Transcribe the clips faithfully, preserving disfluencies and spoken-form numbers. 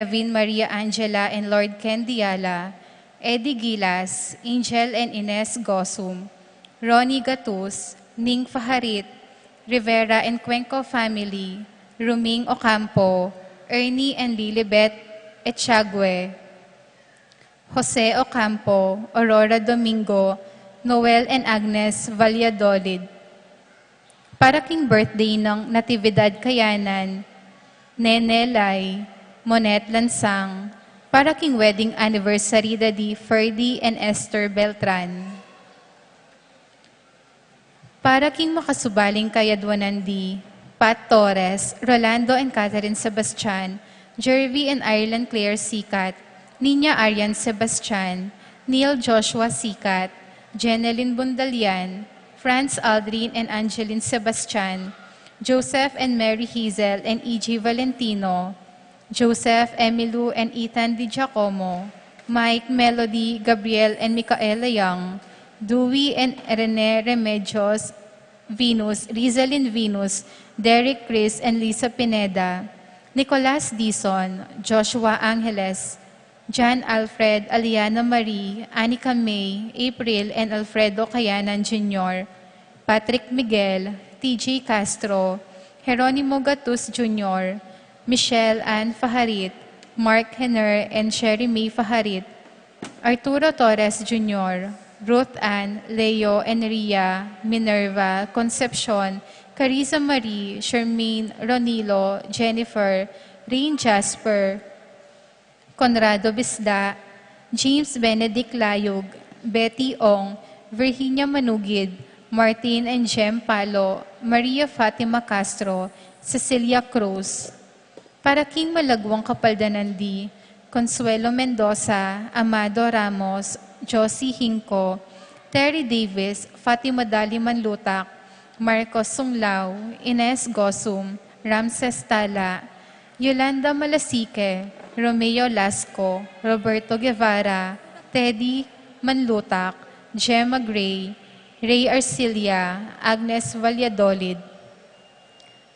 Kevin, Maria Angela and Lord Ken Diala, Eddie Gilas, Angel and Ines Gosum, Ronnie Gatus, Ning Faharit, Rivera and Cuenco family, Ruming Ocampo, Ernie and Lilibet Echague, Jose Ocampo, Aurora Domingo, Noel and Agnes Valladolid. Para king birthday nang Natividad Kayanan, Nene Lai, Monet Lansang, para king wedding anniversary da di Ferdy and Esther Beltran. Para king makasubaling kayadwanan di Pat Torres, Rolando and Catherine Sebastian, Jervy and Ireland Claire Sikat, Nina Arian Sebastian, Neil Joshua Sikat, Jenelyn Bundalian, Franz Aldrin and Angeline Sebastian, Joseph and Mary Hazel and E J Valentino, Joseph, Emilu and Ethan Di Giacomo, Mike, Melody, Gabriel and Micaela Young, Dewey and Rene Remedios, Venus, Rizalin Venus, Derek Chris and Lisa Pineda, Nicolas Dizon, Joshua Angeles, John Alfred, Aliana Marie, Anika May, April and Alfredo Kayanan Junior, Patrick Miguel, T J Castro, Jeronimo Gatus Junior, Michelle Ann Fajarit, Mark Henner and Sherry May Fajarit, Arturo Torres Junior, Ruth Ann, Leo and Ria, Minerva, Concepcion, Carissa Marie, Shermaine, Ronilo, Jennifer, Rain Jasper, Conrado Bisda, James Benedict Layug, Betty Ong, Virginia Manugid, Martin and Jem Palo, Maria Fatima Castro, Cecilia Cruz. Para king malagwang kapaldanan di Consuelo Mendoza, Amado Ramos, Josie Hinco, Terry Davis, Fatima Dali Manlutak, Marcos Sunglao, Ines Gosum, Ramses Tala, Yolanda Malasique, Romeo Lasco, Roberto Guevara, Teddy Manlutak, Gemma Gray, Ray Arcilia, Agnes Valladolid.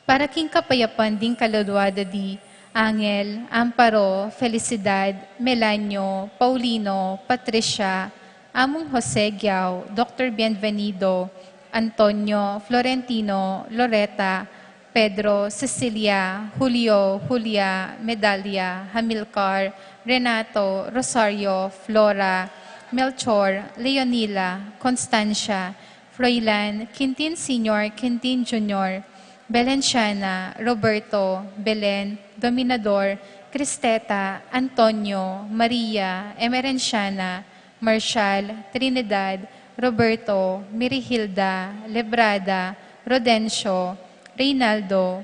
Para king kapayapan ding kaladwa da di Angel, Amparo, Felicidad, Melanio, Paulino, Patricia, Among Jose Giao, Doctor Bienvenido, Antonio, Florentino, Loreta, Pedro, Cecilia, Julio, Julia, Medalia, Hamilcar, Renato, Rosario, Flora, Melchor, Leonila, Constancia, Froilan, Quintin Senior, Quintin Junior, Belenciana, Roberto, Belen, Dominador, Cristeta, Antonio, Maria, Emerenciana, Marshal, Trinidad, Roberto, Mirihilda, Lebrada, Rodencio, Reynaldo,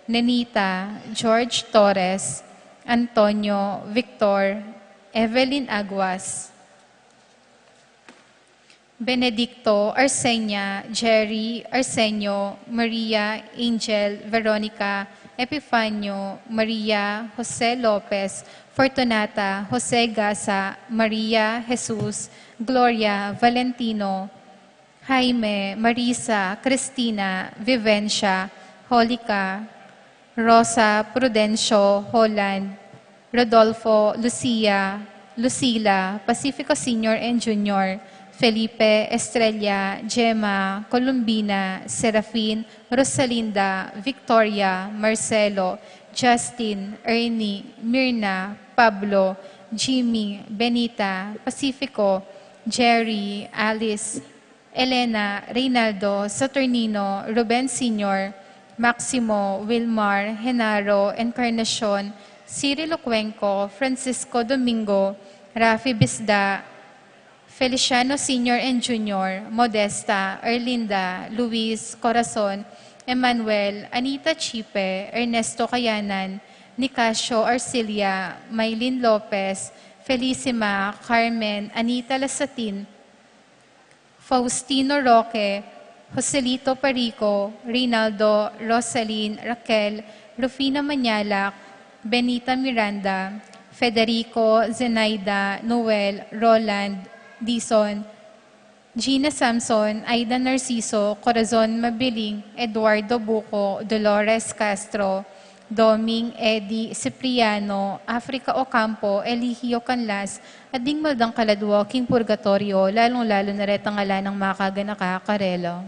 Nenita, George Torres, Antonio, Victor, Evelyn Aguas, Benedicto, Arsenia, Jerry, Arsenio, Maria, Angel, Veronica, Epifanio, Maria, Jose Lopez, Fortunata, Jose Gasa, Maria, Jesus, Gloria, Valentino, Jaime, Marisa, Cristina, Vivencia, Holica, Rosa, Prudencio, Holland, Rodolfo, Lucia, Lucila, Pacifico Senior and Junior, Felipe, Estrella, Gemma, Columbina, Serafin, Rosalinda, Victoria, Marcelo, Justin, Ernie, Mirna, Pablo, Jimmy, Benita, Pacifico, Jerry, Alice, Elena, Reynaldo, Saturnino, Ruben Senior, Maximo, Wilmar, Genaro, Encarnacion, Cirilo Cuenco, Francisco Domingo, Rafi Bisda, Feliciano Senior and Junior, Modesta, Erlinda, Luis, Corazon, Emmanuel, Anita Chipe, Ernesto Kayanan, Nicasio Arcilia, Maylin Lopez, Felicima, Carmen, Anita Lasatin, Faustino Roque, Joselito Parico, Reynaldo, Rosalyn, Raquel, Rufina Mañalac, Benita Miranda, Federico, Zenaida, Noel, Roland, Dison, Gina Samson, Aida Narciso, Corazon Mabiling, Eduardo Buco, Dolores Castro, Doming, Eddie, Cipriano, Africa Ocampo, Eligio Canlas, at ding maldang kaladua king purgatoryo, lalung-lalu na retang ala nang makaganaka karela.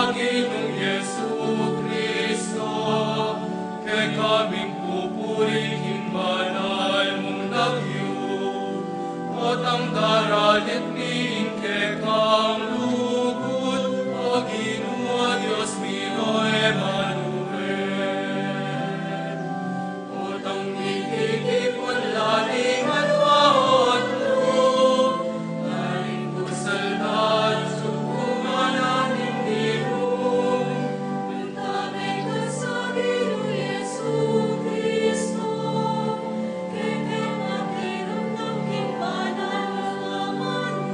Ginung Jesucristo, kekami ing pupuri king banal mung lagyu, potang daralit mi ing kekang lugud, O Ginu, Dios mi, O Emmanuel. Potang mititipun la ring aduang atlu, karing kusal at sukungan ning Ginu. Antabek ka sa Ginu Jesucristo, kekang makiramdam king banal a amanu.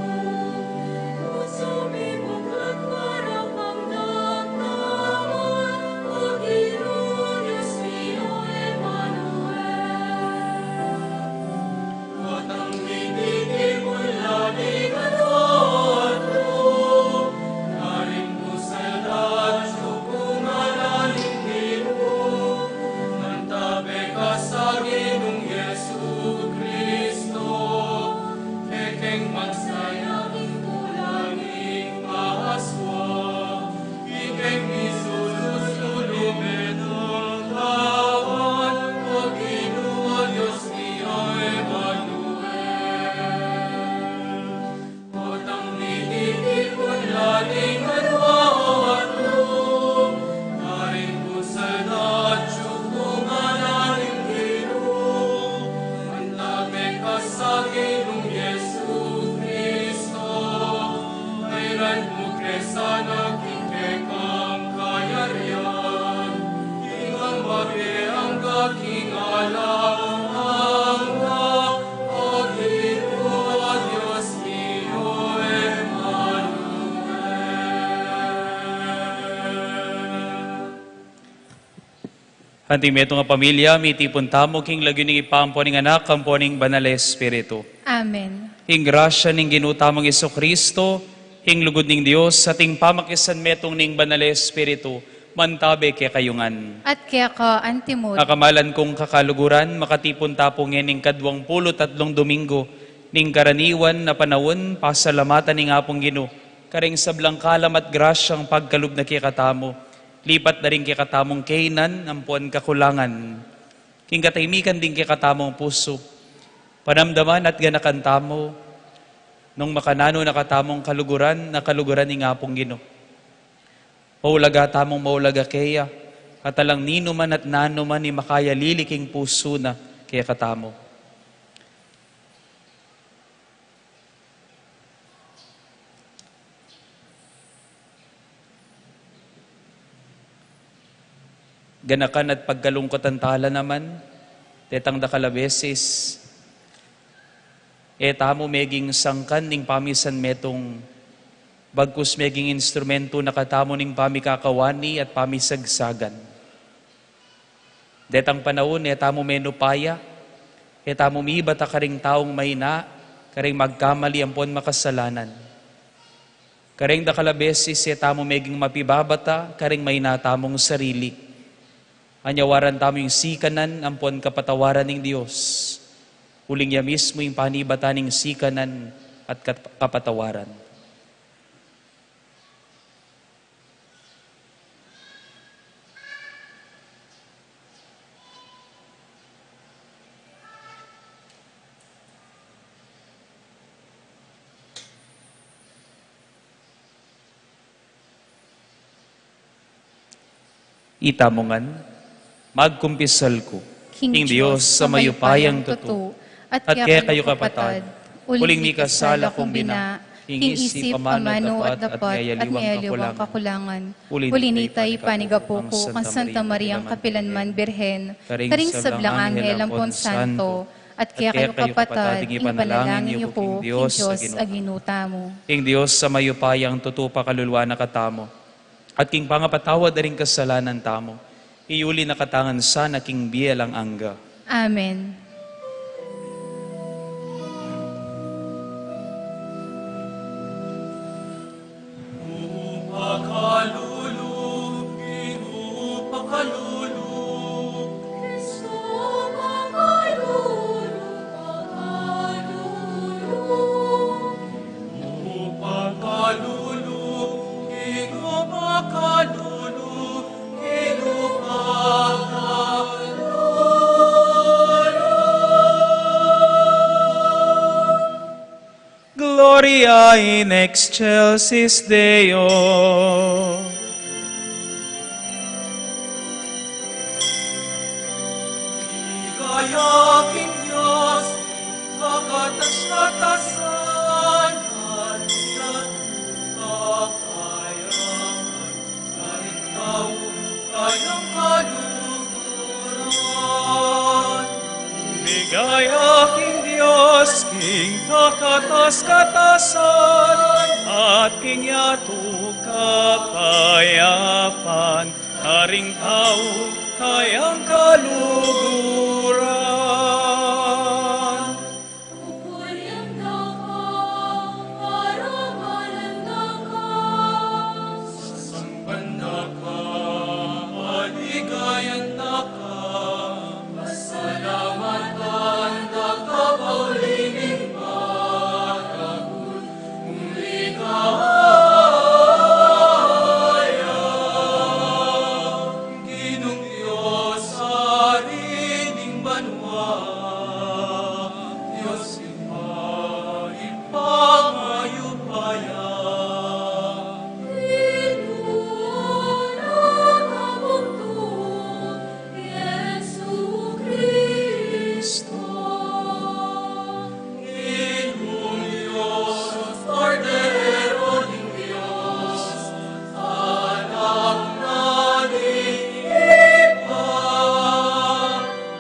Antabek ka sa Ginung Jesucristo, kekeng magsaya ing bulan ning Paskua, ikeng misulu-sulu metung katawan, O Ginu, Dios mi, O Emmanuel. Potang mititipun la ring aduang atlu, karing kusal at sukungan ning Ginu. Antabek ka sa Ginung Jesucristo, mayran mu kesan king kekang kayarian, ing angga king angga king alang angga, O Ginu, Dios mi, O Emmanuel. Anting metung a pamilya, mitipun tamu king lagyu ning Ibpa, ampo ning Anak, ampo ning Banal a Espiritu. Amen. Ing grasya ning Ginu tamung Jesucristo, ing lugud ning Dios, at ing pamakisanmetung ning Banal a Espiritu, mantabe kekayu ngan. At keka antimu. Kamalan kung kakaluguran, makatipun ta pu ngening kaduang pulu't atlung Domingo ning karaniwan a panaun, pasalamatan ing Apung Ginu karing sablang kalam at grasyang pagkalub na kekatamu, lipat na rin kekatamung kainan ampon kakulangan. King katahimikan ding kekatamung pusu, panamdaman at ganakan tamu nung makananu na katamung kaluguran, na kaluguran ning Apung Ginu. Maulaga tamung maulaga keya, at alang ninuman at nanuman ing makayalili king pusu na kekatamu. Ganakan at pagkalungkutan tala naman, detang dakal a beses, e tamu meging sangkan ning pamisanmetung, bagkus meging instrumentu na katamu ning pamikakawani at pamisagsagan. Detang panaun, e tamu menupaya, e tamu mibata karing taung maina, karing magkamali ampon makasalanan. Karing dakal a beses, e tamu meging mapibabata karing maina tamung sarili. Anyawaran tamu ing sikanan ampon kapatawaran ning Dios. Uling ya mismu ing panibatan ning sikanan at kat-, kapatawaran. Ita mu ngan, magkumpisal ku king Dios a mayupayang tutu, at kekayu kapatad, uling mikasala kung bina, king isip, amanu at dapat, at miyayaliwang kakulangan. Uli nita, ipanigapu ku kang Santa Mariang kapilanman Birhen, karing sablang anghel ampon santo, at kekayu kapatad, ipanalangin yu ku king Dios a Ginu tamu. Ing Dios a mayupayang tutu pakaluluan na katamu, at king pangapatawad da ring kasalanan tamu, iyuli na katamu ngan sana king bie alang angga. Amen. in excelsis Deo. Ligaya king Dios, kakatas-katasan, at king atung kapayapaan, karing tau kayang kaluguran. Ligaya king Dios, king kakatas-katasan, at king atung kapayapan, karing tau kayang kaluguran. Pupurian da ka, parangalan da ka, sasamban da ka, paligayan da ka, pasalamatan da ka, mauli ning maragul mung ligaya. Ginung Dios, Ari ning banua, Dios Ibpa, Ibpa mayupaya. Ginung Dios, Kordero ning Dios, Anak na ning Ibpa,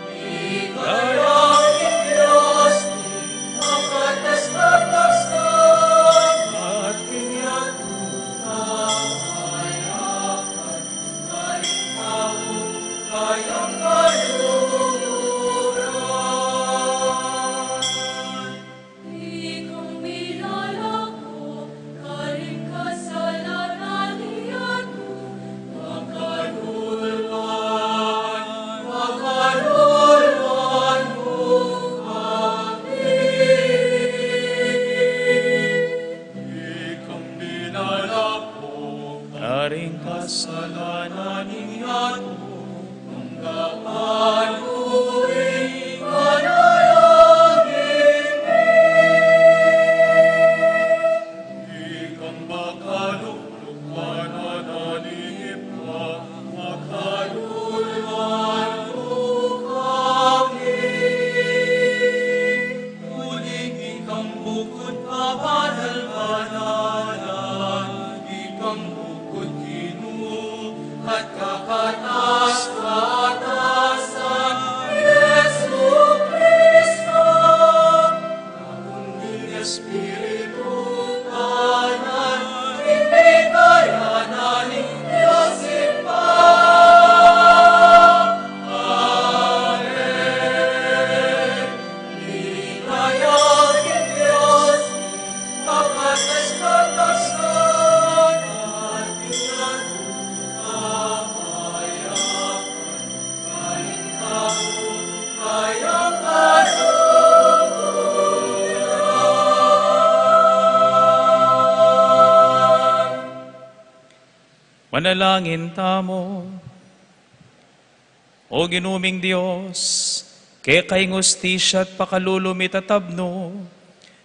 ligaya ning Dios, king kakatas-katasan, at king atung kapayapan, karing tau kayang kaluguran. Ikang minalako karing kasalanan ning yatu, pakaluluan, pakaluluan mu kami. Ikang minalako karing kasalanan ning yatu, tanggapan mu ing panalangin mi. Ikang makalukluk a Ibpa, pakaluluan mu kami. Uling ikang bukut kabanal-banalan, ikang bukut Ginu at kakatas-katasan, Jesucristo, ampon ning Espiritu Banal, king ligaya na ning Dios Ibpa. Amen. Ligaya ning Dios, kakatas-katasan, at king atung kapayapan, karing tau kayang kaluguran. Manalangin tamu. O Ginu ming Dios, keka ing ustisya at pakalulu mitatabnu,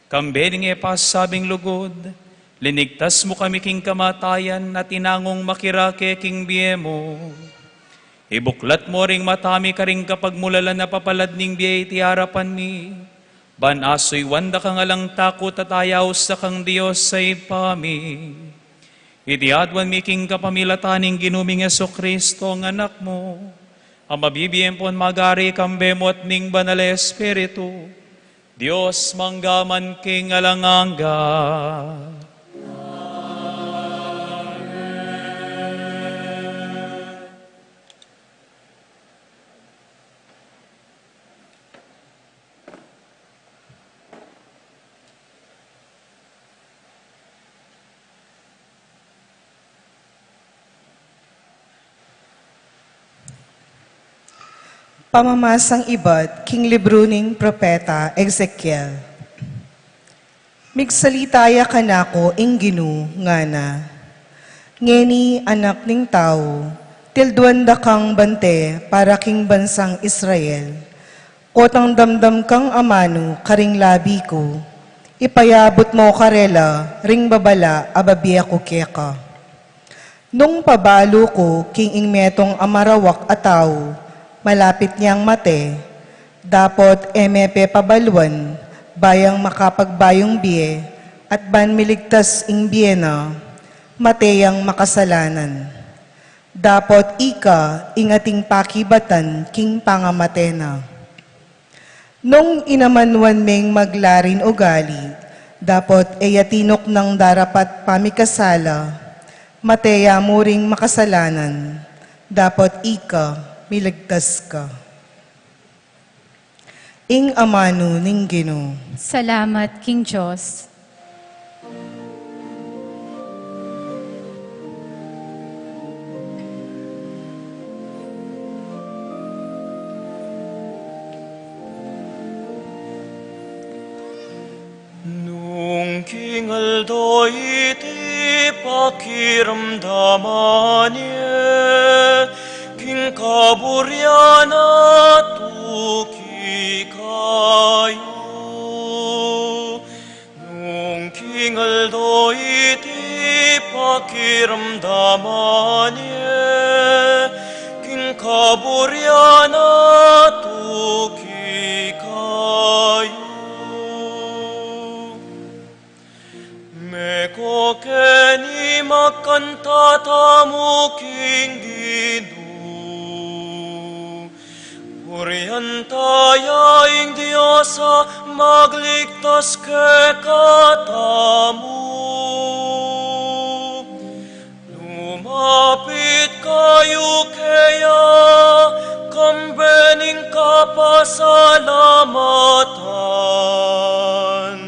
kambe ning e pasabing lugud, linigtas mu kami king kamatayan at inangung makirake king bie mu. Ibuklat mu ring mata mi karing kapagmulalan a papalad ning bie iti arapan mi, ban asuyuan da kang alang takut at ayaus da kang Dios a Ibpa mi. Iti aduan mi king kapamilatan ning Ginu ming Jesucristo, a Anak mu, a mabibie ampon magari kambe mu at ning Banal a Espiritu, Dios mangga man king alang angga. Pamamasang ibat king libru ning propeta Ezekiel. Migsalita ya kanaku ing Ginu, ngana: Ngeni, anak ning tau, tilduan da kang bante para king bansang Israel. Potang damdam kang amanu karing labi ku, Ipayabut mu karela ring babala a bibie ku keka. Nung pabalu ku king ing metung a marawak a tau, malapit yang mate, dapot e me pe pabaluan, ba yang makapagbayung bie, at ban miligtas ing bie na, mate yang makasalanan. Dapot ika ing ating pakibatan king pangamate na. Nung inamanuan meng magla ring ugali, dapot e ya tinuknang darapat pamikasala, mate ya mu ring makasalanan, dapot ika miligtas ka. Ing amanu ning Ginu. Salamat king Dios. Nung king aldo iti pakiramdaman ye, king kaburian na tuki kayu. Nung king aldo iti pakiramdaman ye, king kaburian na tuki kayu. Meko keni magkanta tamu king Ginu. Purian ta ya ing Dios a magligtas kekatamu. Lumapit kayu keya, kambe ning kapasalamatan.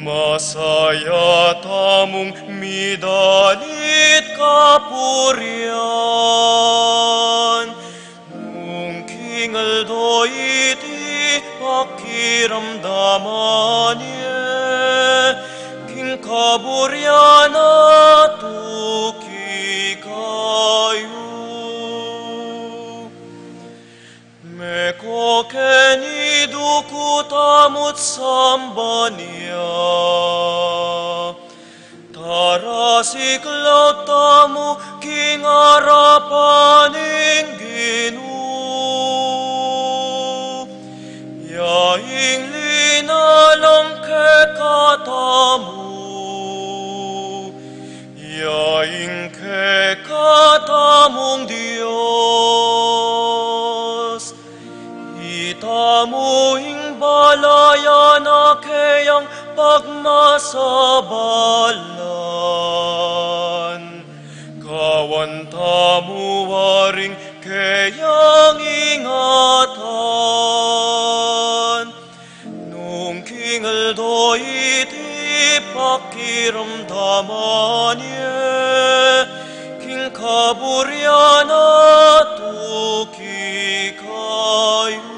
Masaya tamung midalit kapurian. Nung king aldo iti pakiramdaman ye, king kaburian na tuki kayu. Meko keni duku tamu't samban ya. Tarasiklaud tamu king arapan ning Ginu. Ya ing linalang kekatamu. Ya ing kekatamung Dios. Itamu ing balayan a keyang pagmasabalan. Kawan tamu waring keyang ingatan. Nung king aldo iti pakiramdaman ye, king kaburian na tuki kayu.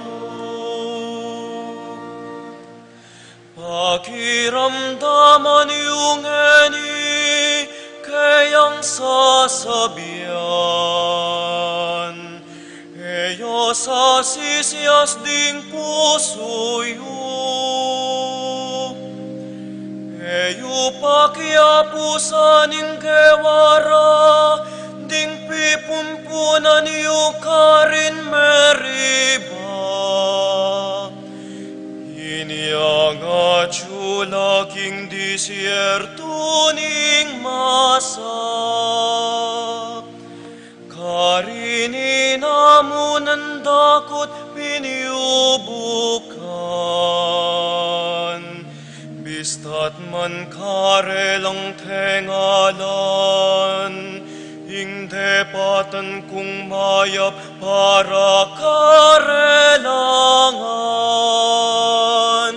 Pakiramdaman yu ngeni keyang sasabian. E yu sasisias ding pusu yu. E yu pakiapusan ing gewa ra ding pipumpunan yu karin Meriba. Inyang atyu la king disyertu ning Masa. Karin inamu nang dakut pinyubukan. Bista't man karelang tengalan, ing depatan kung mayap para karela ngan.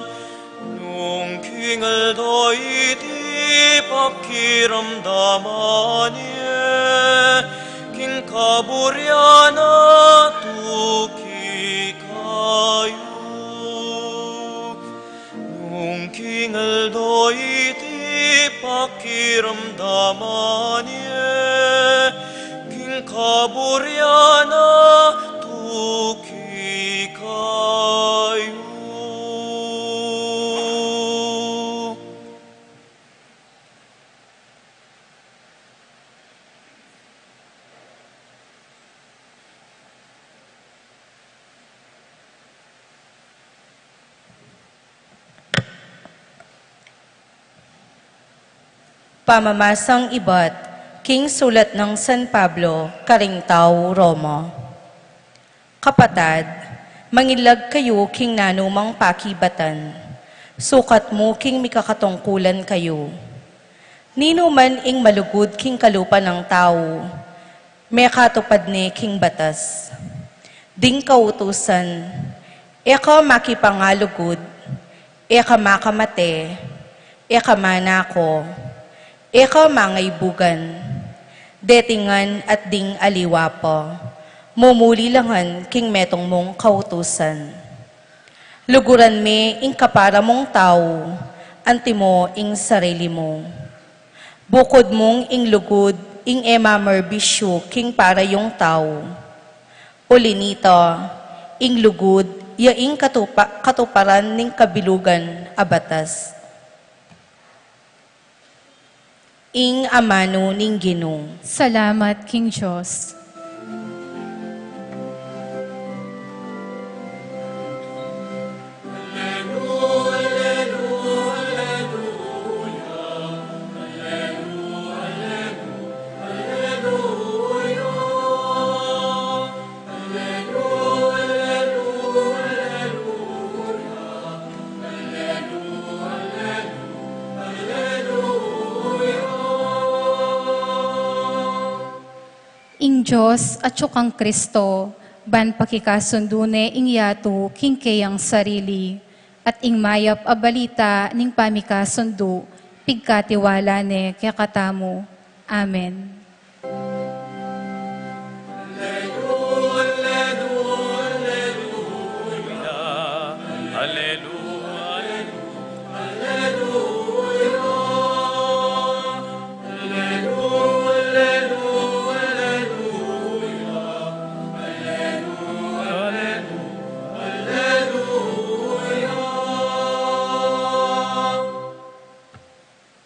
Nung king aldo iti pakiramdaman ye, king kaburian na tuki kayu. Nung king aldo iti pakiramdaman ye, king kaburian na tuki kayu. Pamamasang ibat king sulat nang San Pablo karing tau Roma. Kapatad, mangilag kayu king nanumang pakibatan, sukat mu king mikakatungkulan kayu. Ninuman ing malugud king kalupa nang tau, mekatupad ne king batas. Ding kautusan, e ka makipangalugud, e ka makamate, e ka manako, e ka mangaibugan. Deti ngan at ding aliwa pa, mumuli la ngan king metung mung kautusan. Luguran me ing kapara mung tau, antimo ing sarili mu. Bukud mung ing lugud ing e mamerbisyu king para yung tau. Uli nita, ing lugud ya ing katupa-, katuparan ning kabilugan a batas. Ing amanu ning Ginu. Salamat king Dios. Ing Dios atyu kang Kristo, ban pakikasundu ne ing yatu king keyang sarili, at ing mayap a balita ning pamikasundu, pigkatiwala ne kekatamu. Amen.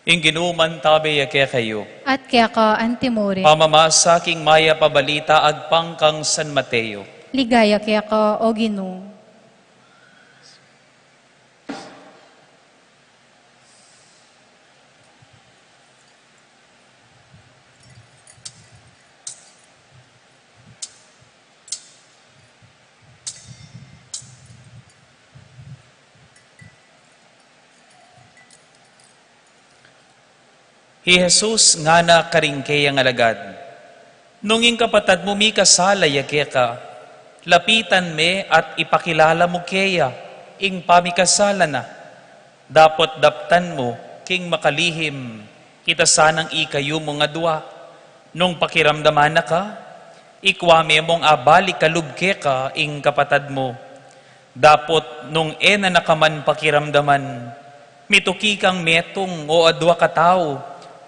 Ing Ginu mantabe ya kekayu. At keka antimurin. Pamamasa king mayap a balita agpang kang San Mateo. Ligaya keka, O Ginu. I Jesus ngana karing keyang alagad, "Nung ing kapatad mu mikasala ya keka, lapitan me at ipakilala mu keya ing pamikasala na. Dapot daptan mu king makalihim, ita sanang ikayu mung adua. Nung pakiramdaman na ka, ikua me mung abalik a lub keka ing kapatad mu. Dapot nung e na na ka man pakiramdaman, mituki kang metung o adua katau,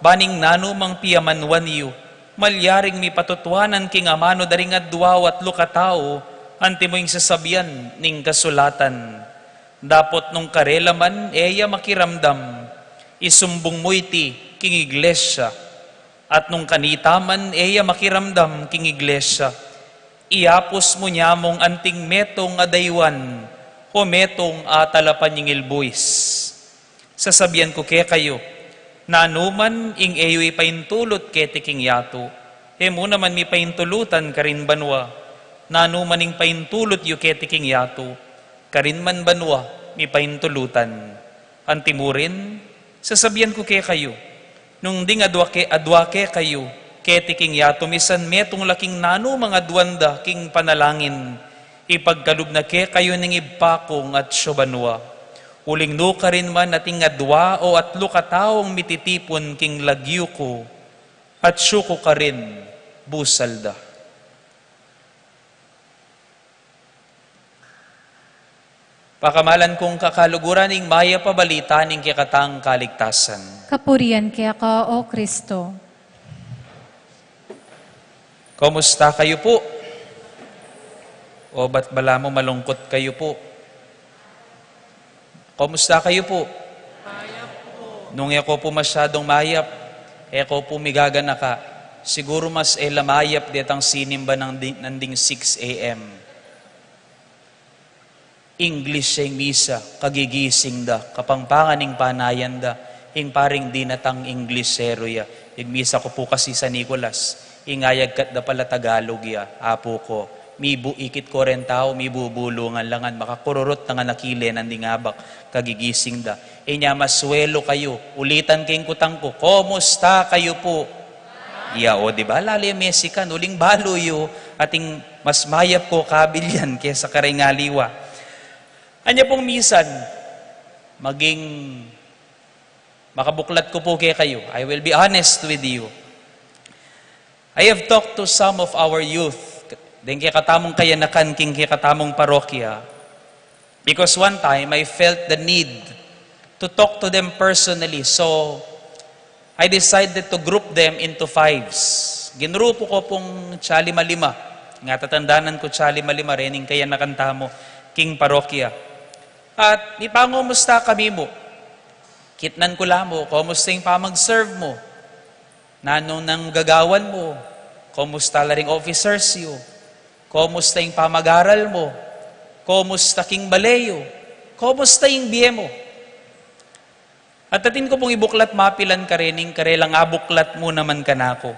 ban ing nanumang piamanuan yu, malyaring mipatutuanan king amanu da ring adua o atlu katau, antimo ing sasabian ning kasulatan. Dapot nung karela man e ya makiramdam, isumbung mu iti king iglesia. At nung kanita man e ya makiramdam king iglesia, iapus mu ne mung anting metung a dayuan o metung a talapanyingil buis. Sasabian ku kekayu, nanuman ing e yu ipaintulut keti king yatu, e mu naman mipaintulutan karin banua. Nanuman ing paintulut yu keti king yatu, karin man banua mipaintulutan. Antimurin, sasabian ku kekayu, nung ding adua ke-, adua kekayu keti king yatu misan metung la king nanumang aduan da king panalangin, ipagkalub na kekayu ning Ibpa kung atsu banua. Uling nukarin man ating adua o atlu kataung mititipun king lagyu ku, atsu ku karin busal da." Pakamalan kung kakaluguran, ing mayap a balita ning kekatang kaligtasan. Kapurian keka, O Kristo. Kumusta kayu pu? O ba't balamu malungkut kayu pu? Kumusta kayu pu? Mayap pu. Nung e ko pu masyadung mayap, e ko pu migaganaka. Siguru mas e la mayap detang sinimba nang di-, nanding six A M. English ya ing misa, kagigising da, Kapampangan ing panayan da, Ing paring dinatang Inglesero ya. Ing misa ku pu kasi San Nicolas, ing ayagkat da pala Tagalog ya, Apu ko. Mibu-, ikit ko reng tau, mibubulungan la ngan, makakururut na ngan, akilenan ding abak, kagigising da. Inya, "Maswelu kayu." Ulitan ke ing kutang ku, "Komusta kayu pu?" Ya, o, di ba? Lalo ya Mexican, uling balu yu, atin mas mayap ko kabil yan kesa kareng aliwa. Anya pung misan, maging makabuklat ku pu kekayu. I will be honest with you. I have talked to some of our youth, deng kekatamung kayanakan king kekatamung parokya. Because one time, I felt the need to talk to them personally. So, I decided to group them into fives. Ginrupu ku pung tsa lima-lima. Nga tatandanan ku tsa lima-lima, rening kayanakan tamu king parokya. At ipangumusta kami mu. Kitnan ku la mu, komusta ing pamag-serve mu? Nanu nang gagawan mu? Komusta la ring officers yu? Komusta ing pamag-aral mu? Komusta king bale yu? Komusta ing bie mu? At atin ku pung ibuklat mapilan karening karelang abuklat mu naman kanaku.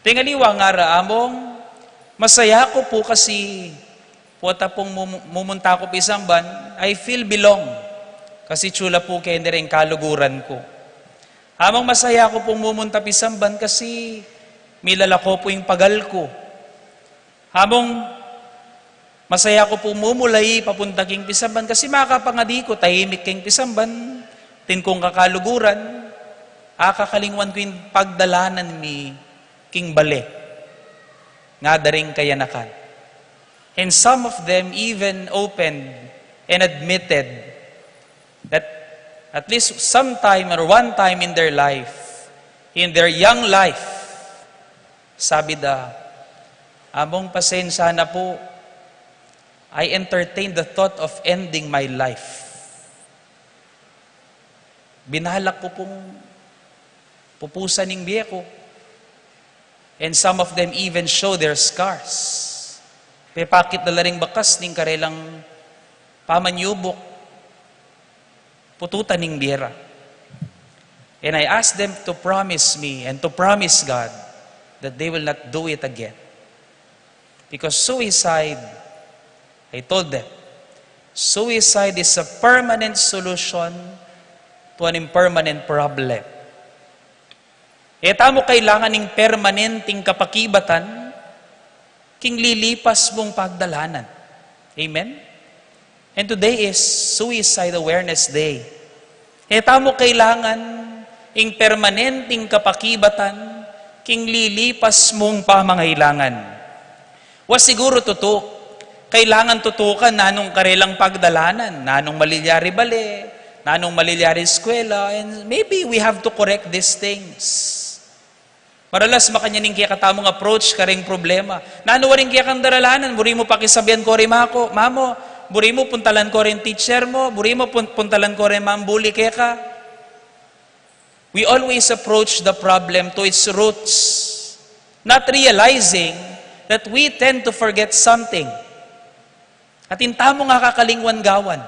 Deng aliwa ngara, "Among, masaya ku pu kasi pota pung mumu-, mumunta ku pisamban, I feel belong. Kasi atsu la pu keni reng kaluguran ku. Among, masaya ku pung mumunta pisamban kasi milalako pu ing pagal ku. Among, masaya ku pung mumulay papunta king pisamban kasi makapangadi ku, tahimik king pisamban, atin kung kakaluguran, akakalingwan ku ing pagdalanan mi king bale." Ngara da ring kayanakan. And some of them even opened and admitted that at least sometime or one time in their life, in their young life, sabi da, "Among, pasensya na pu, I entertained the thought of ending my life. Binalak ku pung pupusan ing bie ku." And some of them even show their scars. Pepakit da la ring bakas ning karelang pamanyubuk, pututan ning bie ra. And I asked them to promise me and to promise God that they will not do it again. Because suicide, I told them, suicide is a permanent solution to an impermanent problem. E tamu kailangan ing permanenteng kapakibatan king lilipas mung pagdalanan. Amen? And today is Suicide Awareness Day. E tamu kailangan ing permanenteng kapakibatan king lilipas mung pamangailangan. Wa, siguru tutu, kailangan tutukan nanung karelang pagdalanan, nanung malilyari bale, nanung malilyari eskwela, and maybe we have to correct these things. Maralas makanyan ing kekatamung approach kareng problema. Nanu waring kekang daralanan, buri mu pakisabian ko ring mako, mamo, buri mu puntalan ko ring teacher mo, buri mu pun-, puntalan ko ring mambuli keka. We always approach the problem to its roots, not realizing that we tend to forget something. Atin tamung akakalingwan gawan.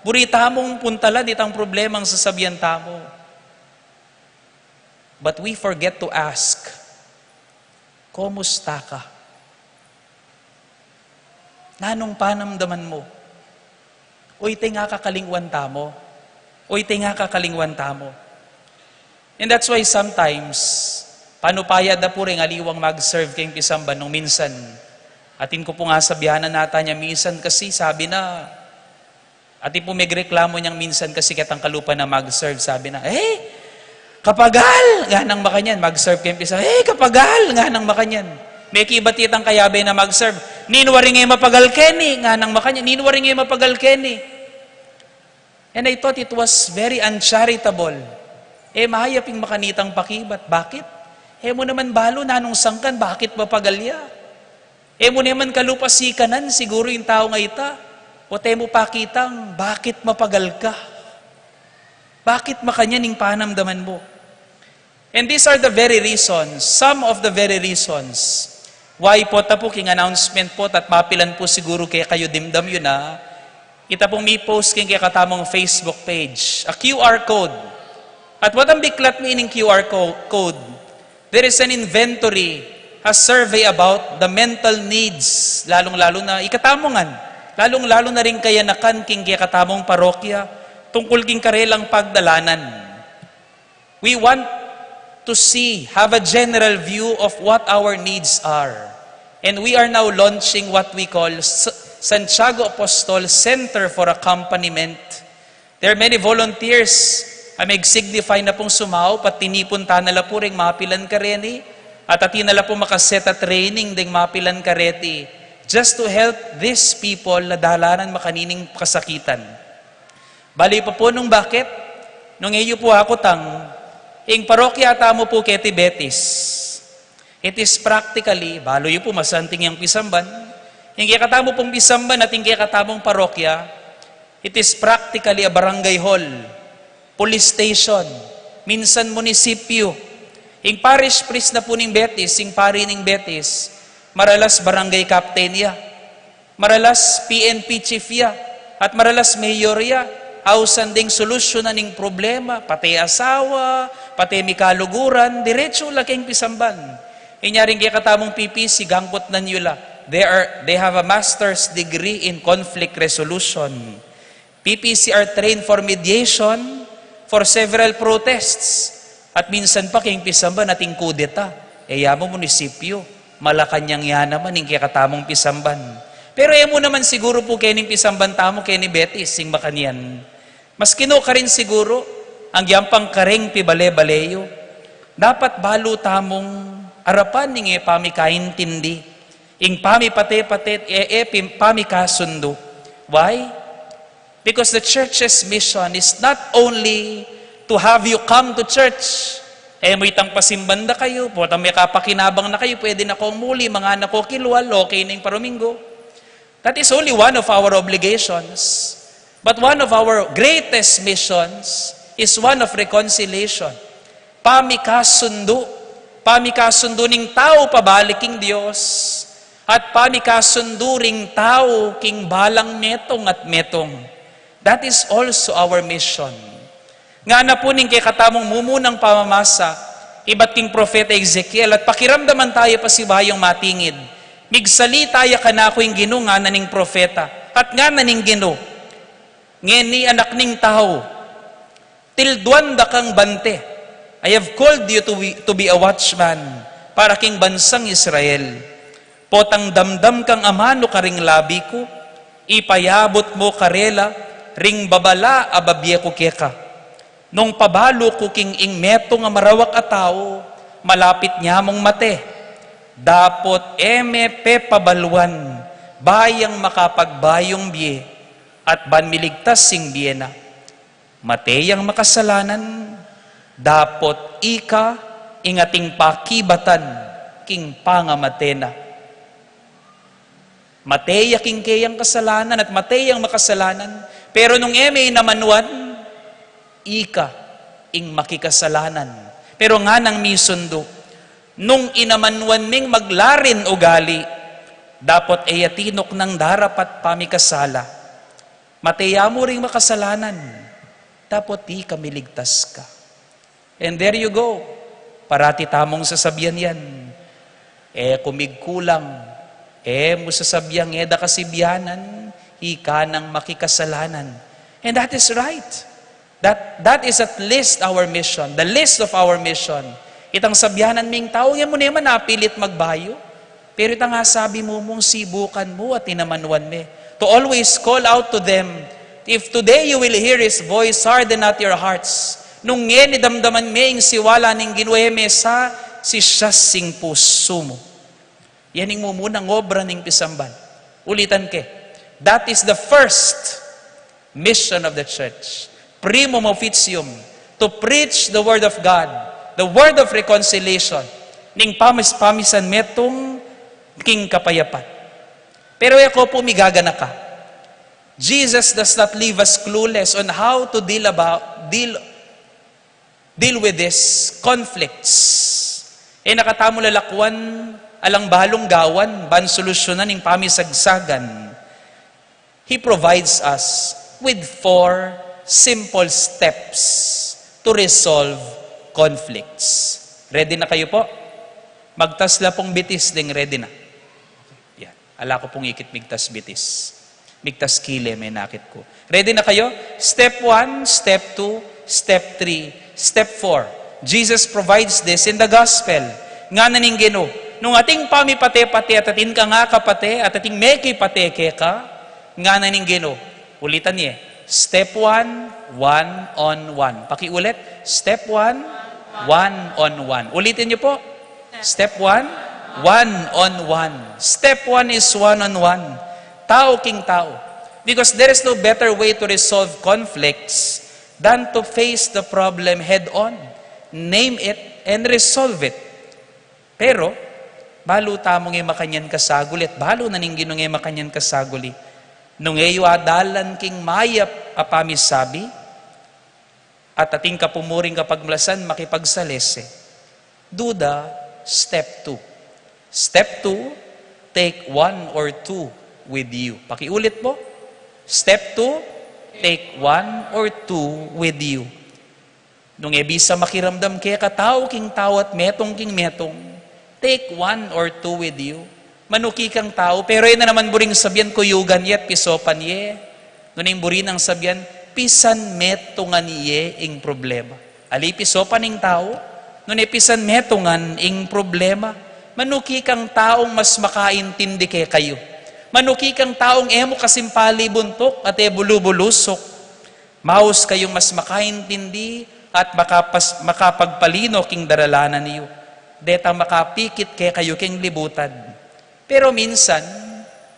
Buri tamung puntalan itang problemang sasabian tamu. But we forget to ask, "Kumusta ka? Nanung panamdaman mu?" O iti nga akakalingwan tamu. O iti nga akakalingwan tamu. And that's why sometimes, panupaya da pu ring aliwang mag-serve keng pisamban nung minsan. Atin ku pung asabianan ata nya minsan kasi sabi na, atin pu megreklamu nyang minsan kasi ketang kalupa na mag-serve, sabi na, "Eh, kapagal!" Nganang makanyan, mag-serve keng pisamban, "Eh, kapagal!" Nganang makanyan. Mekibat itang kayabe na mag-serve, "Ninu waring e mapagal keni?" Nganang makanyan, "Ninu waring e mapagal keni?" And I thought it was very uncharitable. E mayap ing makanitang pakibat. Bakit? E mu naman balu nanung sangkan, bakit mapagal ya? E mu naman kalupa sikanan siguru ing tau nga ita. O te mu pakitang, bakit mapagal ka? Bakit makanyan ing panamdaman mu? And these are the very reasons, some of the very reasons why pu, ta pu king announcement pu, at mapilan pu siguru kekayu dimdam yu na, ita pung mi-post king kekatamung Facebook page, a Q R code. At watang biklat mi ining Q R co-, code, there is an inventory, a survey about the mental needs, lalung-lalu na ikatamu ngan, lalung-lalu na ring kayanakan king kekatamung parokya, tungkul king karelang pagdalanan. We want to see, have a general view of what our needs are. And we are now launching what we call S-, Santiago Apostol Center for Accompaniment. There are many volunteers a mig-signify na pung sumaup, at tinipun tana la pu ring mapilan kareni, at atin na la pung makaset a training ding mapilan kareti, just to help these people na dalanan makanining kasakitan. Bali pa pu nung bakit, nung e yu pu akutang, ing parokya tamu pu keti Betis. It is practically, balu yu pu masanting yang pisamban, ing kekatamu pung pisamban at ing kekatamung parokya, it is practically a barangay hall, police station, minsan munisipyo. Ing parish priest na pu ning Betis, ing pari ning Betis, maralas barangay captain ya. Maralas P N P chief ya, at maralas mayor ya, ausan ding solusyunan ing problema, pati asawa, pati mikaluguran, diretso la keng pisamban. Inya ring kekatamung P P C, gangkutnan yu la. They are, they have a master's degree in conflict resolution. P P C are trained for mediation, for several protests. At minsan pa keng pisamban ating kudeta. E ya mu munisipyo, Malacañang ya naman ing kekatamung pisamban. Pero e mu naman siguru pu kening pisamban tamu keni Betis, ing makanyan. Maski nu karin siguru, agyang pang kareng pibale-bale yu, dapat balu tamung arapan ing e pamikaintindi, ing pamipate-pate, e, e pim-, pamikasundu. Why? Because the church's mission is not only to have you come to church. E mu itang pasimban da kayu, potang makapakinabang na kayu, pwede na kong muli, manganak ko kilwal, okay na ing paruminggu. That is only one of our obligations. But one of our greatest missions is one of reconciliation. Pamikasundu, pamikasundu ning tau pabalik king Dios, at pamikasundu ring tau king balang metung at metung. That is also our mission. Ngana pu ning kekatamung mumunang pamamasa ibat king propeta Ezekiel, at pakiramdaman taya pasibayung matingid. Migsalita ya kanaku ing Ginu, ngana ning propeta, at ngana ning Ginu, ngeni, anak ning tau, tilduan da kang bante. I have called you to be, to be a watchman para king bansang Israel. Potang damdam kang amanu karing labi ku, ipayabut mu karela ring babala a babie ku keka. Nung pabalu ku king ing metung a marawak a tau, malapit ne mung mate. Dapot e me pepabaluan, ba yang makapagbayung bie, at ban miligtas ing bie na. Mate yang makasalanan, dapot ika ing ating pakibatan king pangamate na. Mate ya king keyang kasalanan at mate yang makasalanan, pero nung e me inamanuan, ika ing makikasalanan. Pero nganang misundu, nung inamanuan meng maglarin ugali, dapot e ya tinuknang darapat pamikasala. Mate ya mu ring makasalanan, dapot ika miligtas ka. And there you go. Parati tamung sasabian yan. E ku migkulang, e mu sasabiang e da ka sibianan, ika nang makikasalanan. And that is right. That, that is at least our mission, the least of our mission. Itang sabianan ming tau, e mu naman apilit magbayu. Pero itang asabi mu, mung sibukan mu at inamanuan me. To always call out to them, "If today you will hear His voice, harden not your hearts." Nung ngeni damdaman me ing siwala ning Ginu, e me sa, sisias ing pusu mu. Yan ing mumunang obra ning pisamban. Ulitan ke, that is the first mission of the church. Primum officium, to preach the word of God, the word of reconciliation, ning pamis-, pamisan metung king kapayapan. Pero e ko pu migaganaka. Jesus does not leave us clueless on how to deal about, deal, deal with these conflicts. E na katamu lalakwan alang balung gawan ban solusyunan ing pamisagsagan. He provides us with four simple steps to resolve conflicts. Ready na kayu po? Magtas la pung bitis deng ready na. Yan. Ala ku pung ikit migtas bitis. Migtas kile, menakit ku. Ready na kayu? Step one, step two, step three, step four. Jesus provides this in the gospel. Ngana ning Ginu, nung atin pamipate-pate at atin kang akapate at atin mekipate keka, ngana ning Ginu, ulitan ye. Step one, one on one. Pakiulit. Step one, one on one. Ulitin yu po. Step one, one on one. Step one is one on one. Tau king tau. Because there is no better way to resolve conflicts than to face the problem head on. Name it and resolve it. Pero, balu tamu nge makanyan kasaguli at balu na ning Ginu nge makanyan kasaguli. Nung e yu adalan king mayap a pamisabi, at atin ka pumuring kapagmulasan makipagsalese. Do the step two. Step two, take one or two with you. Pakiulit po. Step two, take one or two with you. Nung e bisa makiramdam keka tau king tau at metung king metung, take one or two with you. Manuki kang tau, pero e na naman buring sabian kuyugan ye at pisopan ye. Nune ing buri nang sabian, pisan metungan ye ing problema. Ali pisopan ing tau, nune pisan metungan ing problema. Manuki kang taung mas makaintindi kekayu. Manuki kang taung e mu kasimpali buntuk at e bulu-bulusuk. Maus kayung mas makaintindi at makapas-, makapagpalino king daralanan yu. Detang makapikit kekayu king libutan. Pero minsan,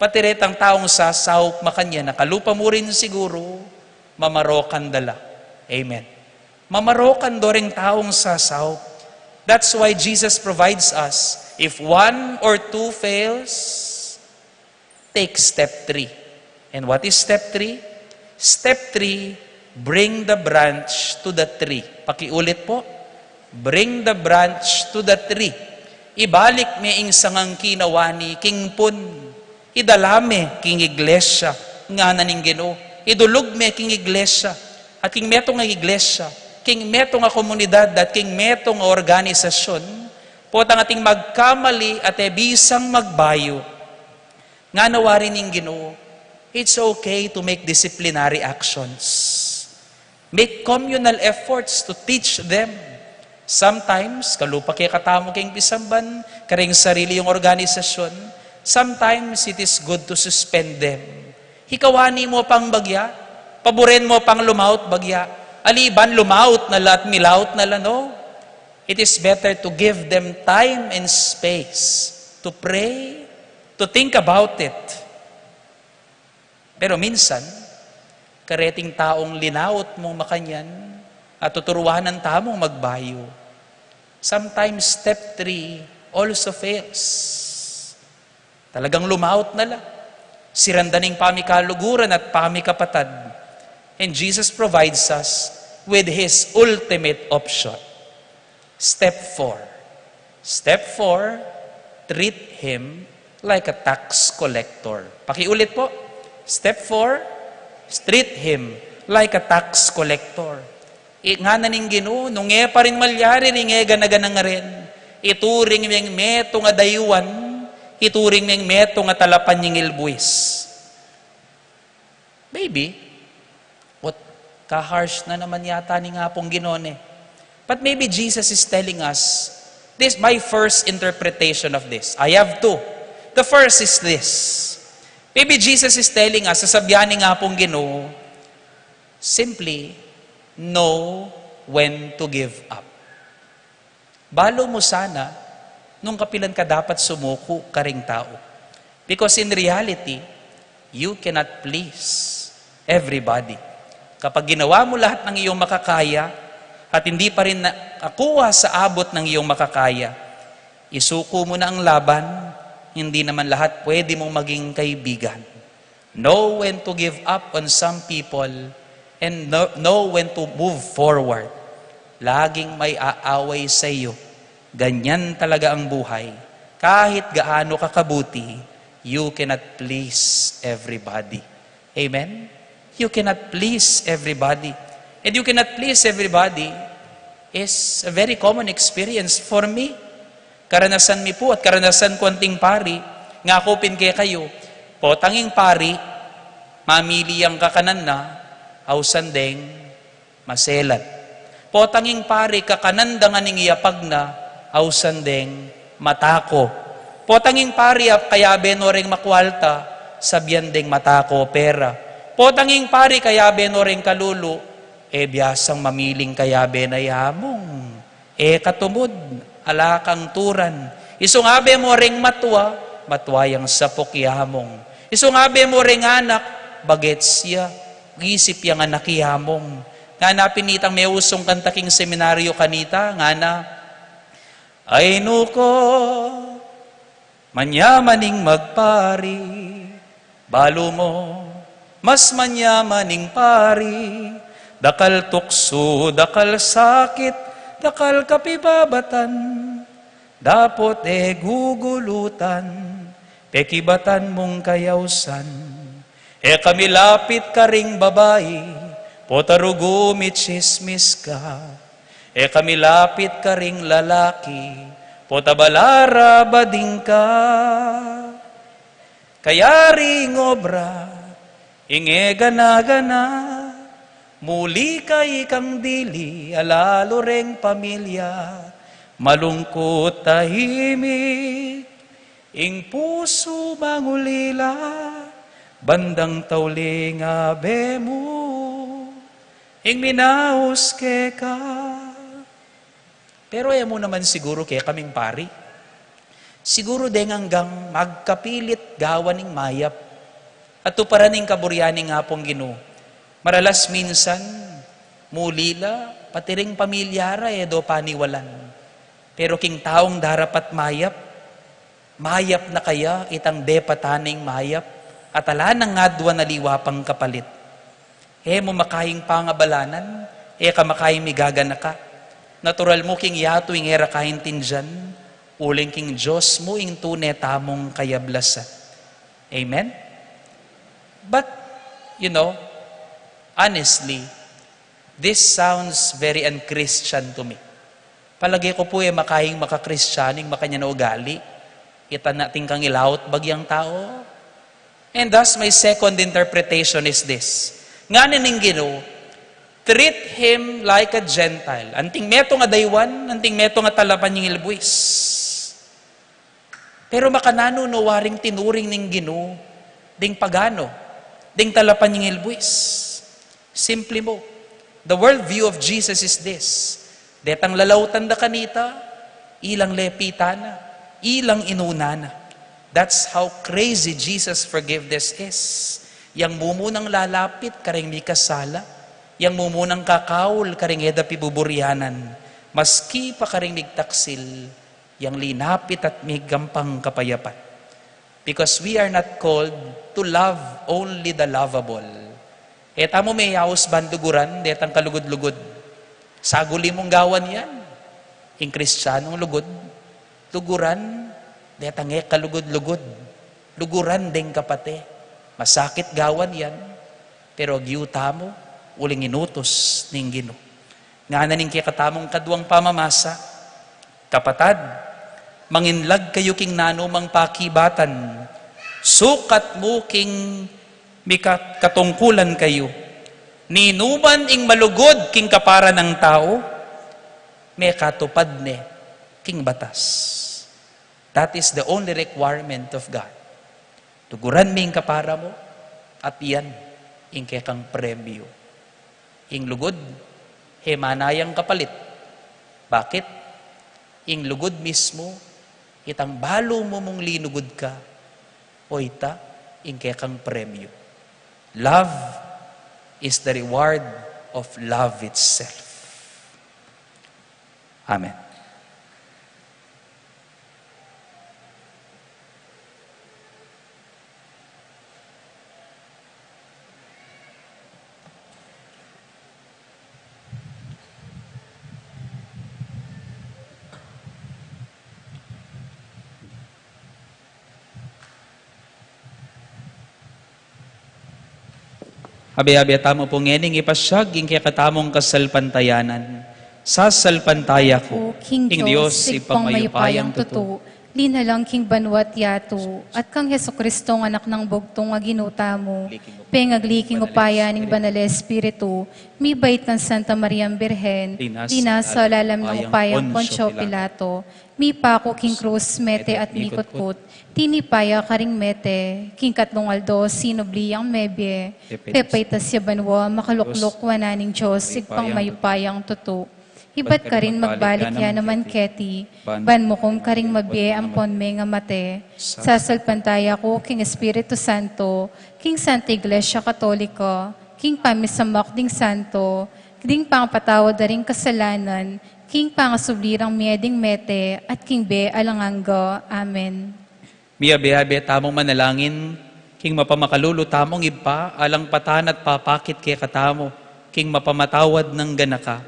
pati retang taung sasaup makanyan, nakalupa mu rin siguru, mamarokan da la. Amen. Mamarokan do reng taung sasaup. That's why Jesus provides us. If one or two fails, take step three. And what is step three? Step three, bring the branch to the tree. Pakiulit po, bring the branch to the tree. Ibalik me ing sangang kinawani king pun. Idala me king iglesia, ngana ning Ginu. Idulug me king iglesia. At king metung a iglesia, king metung a komunidad, at king metung a organisasyon, potang ating magkamali at e bisang magbayu, ngana wari ning Ginu, it's okay to make disciplinary actions. Make communal efforts to teach them. Sometimes, kalupa kekatamu king pisamban, kareng sarili yung organisasyon, sometimes it is good to suspend them. Ikawani mu pang bagya, paburen mu pang lumaut bagya, ali ban lumaut na la at milaut na la, no? It is better to give them time and space to pray, to think about it. Pero minsan, kareting taung linaut mung makanyan at tuturuanan tamung magbayu, sometimes step three also fails. Talagang lumaut na la. Siran da ning pamikaluguran at pamikapatad. And Jesus provides us with His ultimate option. Step four. Step four, treat him like a tax collector. Pakiulit po. Step four, treat him like a tax collector. I, ngana ning Ginu, nung e pa rin malyari ring e gana-gana ngaren, ituring meng metung a dayuan, ituring meng metung a talapanyingil buis. Maybe, ot, ka-harsh na naman yata ning Apung Ginu ne. But maybe Jesus is telling us, this my first interpretation of this. I have two. The first is this. Maybe Jesus is telling us, sasabian ning Apung Ginu, simply, know when to give up. Balu mu sana nung kapilan ka dapat sumuku karing tau. Because in reality, you cannot please everybody. Kapag ginawa mu lahat ng iyong makakaya at hindi pa rin nakakuha sa abot ng iyong makakaya, isuko mu na ang laban, hindi naman lahat pwede mong maging kaibigan. Know when to give up on some people and know, know when to move forward. Laging may aaway sa iyo. Ganyan talaga ang buhay. Kahit gaano ka kabuti, you cannot please everybody. Amen? You cannot please everybody. And you cannot please everybody is a very common experience for me. Karanasan mi pu at karanasan ku anting pari, ngaku pin kekayu, potang ing pari, mamili yang kakanan na, ausan deng maselat. Potang ing pari, kakanan da ngan ing iyapag na, ausan deng matako. Potang ing pari, ap-, kayabe no reng makwalta, sabian deng matako pera. Potang ing pari, kayabe no reng kalulu, e biasang mamiling kayabe na i among. E katumud, ala kang turan. Isungabe mo reng matua, matua yang sapuk i among. Isungabe mo reng anak, bagets ya, isip yang anak i among. Ngana pin itang meusung kanta king seminaryo kanita, ngana, "Ay nu ko, manyaman ing magpari, balu mo, mas manyaman ing pari, dakal tuksu, dakal sakit, dakal kapibabatan, dapot e gugulutan, pekibatan mung kayausan." E kami lapit karing babai, pota rugu mi tsismis ka. E kami lapit karing lalaki, pota balara bading ka. Kayari ing obra, ing e gana-gana, muli ka ikang dili, alalu reng pamilya, malungkut tahimik, ing pusu mangulila, bandang tauli ing abe mu, ing minaus keka. Pero e mu naman siguru kekaming pari. Siguru deng anggang magkapilit gawan ing mayap at tuparan ing kaburian ning Apung Ginu. Maralas minsan, muli la, pati ring pamilya ra e do paniwalan. Pero king taung darapat mayap, mayap na kaya itang depatan ning mayap, at ala nang adwan aliwa pang kapalit. E mu makaing pangabalanan, e ka makaing migaganaka. Natural mu king yatu ing e ra kaintindian, uling king Dios mu ing tune tamung kayablasan. Amen? But, you know, honestly, this sounds very un-Christian to me. Palage ku pu e makaing maka-Kristiyan ing makanyan a ugali. Ita nating kang ilaut bagyang tau. And thus, my second interpretation is this. Ngana ning Ginu, "Treat him like a Gentile." Anting metung a daywan, anting metung a talapanyingil buis. Pero makananu no waring tinuring ning Ginu ding pagano, ding talapanyingil buis? Simpli mu, the worldview of Jesus is this. Detang lalautan da kanita, ilang lepitan na, ilang inuna na. That's how crazy Jesus' forgiveness is. Yang mumunang lalapit karing mikasala, yang mumunang kakaul karing e da pibuburianan, maski pa karing migtaksil, yang linapit at migampang kapayapan. Because we are not called to love only the lovable. E tamu meyaus ban luguran detang kalugud-lugud. Saguli mung gawan yan. Ing Kristiyanung lugud, luguran detang e kalugud-lugud. Luguran deng kapate. Masakit gawan yan. Pero agyu tamu, uling inutus ning Ginu. Ngana ning kekatamung kaduang pamamasa, kapatad, manginlag kayu king nanumang pakibatan, sukat mu king mika-, katungkulan kayu. Ninuman ing malugud king kapara nang tau, mekatupad ne king batas. That is the only requirement of God. Luguran me ing kapara mu, at yan ing kekang premyu. Ing lugud, e manayang kapalit. Bakit? Ing lugud mismu, itang balu mu mung linugud ka, o ita, ing kekang premyu. Love is the reward of love itself. Amen. Abe-abe tamu pu ngening ipasyag ing kekatamung kasalpantayanan. Sasalpantaya ku king Dios, Ibpang mayupayang tutu, linalang king banua't yatu, at kang Jesucristong Anak nang bugtung a Ginu tamu, pengagli king upaya ning Banal a Espiritu, mibait kang Santa Mariang Birhen, linasa lalam ning upayang Poncio Pilato, mipaku king krus, mete at mikutkut, tinipa ya karing mete, king katlung aldo sinubli yang mebie, pepaitas ya banua, makalukluk wanan ning Dios, Ibpang mayupayang tutu. Ibat karin magbalik ya naman keti, ban mukum karing mabie ampon mengamate. Sasalpantaya ku king Espiritu Santo, king Santa Iglesia Katolika, king pamisamak ding santo, ding pangapatawad da ring kasalanan, king pangasubli rang mie ding mete, at king bie alang angga. Amen. Miyabe-yabe tamung manalangin king mapamakalulu tamung Ibpa, alang patan at papakit kekatamu king mapamatawad nang ganaka.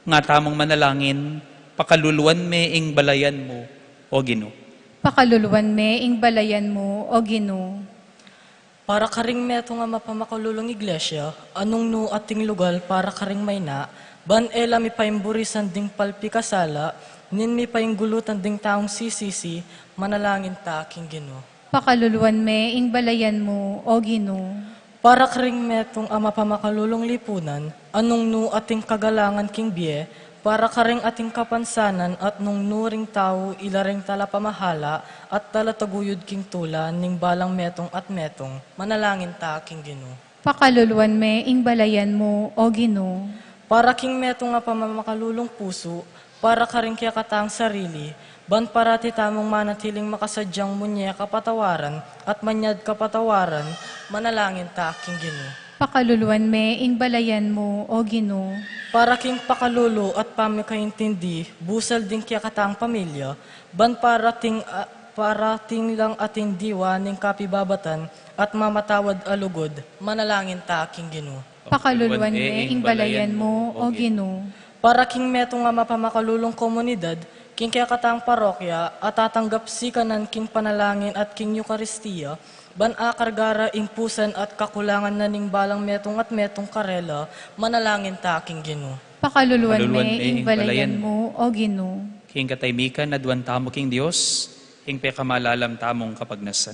Nga tamung manalangin, pakaluluan me ing balayan mu, O Ginu. Pakaluluan me ing balayan mu, O Ginu. Para karing metung a mapamakalulung iglesia, a nung nu ating lugal para karing maina, ban e la mipaimburisan ding palpikasala, nin mipainggulutan ding taung sisisi, manalangin ta king Ginu. Pakaluluan me ing balayan mu, O Ginu. Para karing metung a mapamakalulung lipunan, a nung nu ating kagalangan king bie, para karing ating kapansanan at nung nu ring tau ila ring talapamahala at talataguyud king tula ning balang metung at metung, manalangin ta king Ginu. Pakaluluan me ing balayan mu, O Ginu. Para king metung a pamamakalulung pusu, para karing kekatang sarili, ban parati tamung manatiling makasadyang munye kapatawaran at manyad kapatawaran, manalangin ta king Ginu. Pakaluluan me ing balayan mu, O Ginu. Para king pakalulu at pamikaintindi, busal ding kekatang pamilya, ban parating, a, parating lang ating diwa ning kapibabatan at mamatawad a lugud, manalangin ta king Ginu. Pakaluluan me ing balayan mu, O Ginu. Para king metung a mapamakalulung komunidad, king kekatang parokya, a tatanggap sikanan king panalangin at king Eukaristia, ban akarga ra ing pusan at kakulangan na ning balang metung at metung karela, manalangin ta king Ginu. Pakaluluan me ing balayan mu, O Ginu. King katahimikan, aduan tamu king Dios, king pekamalalam tamung kapagnasan.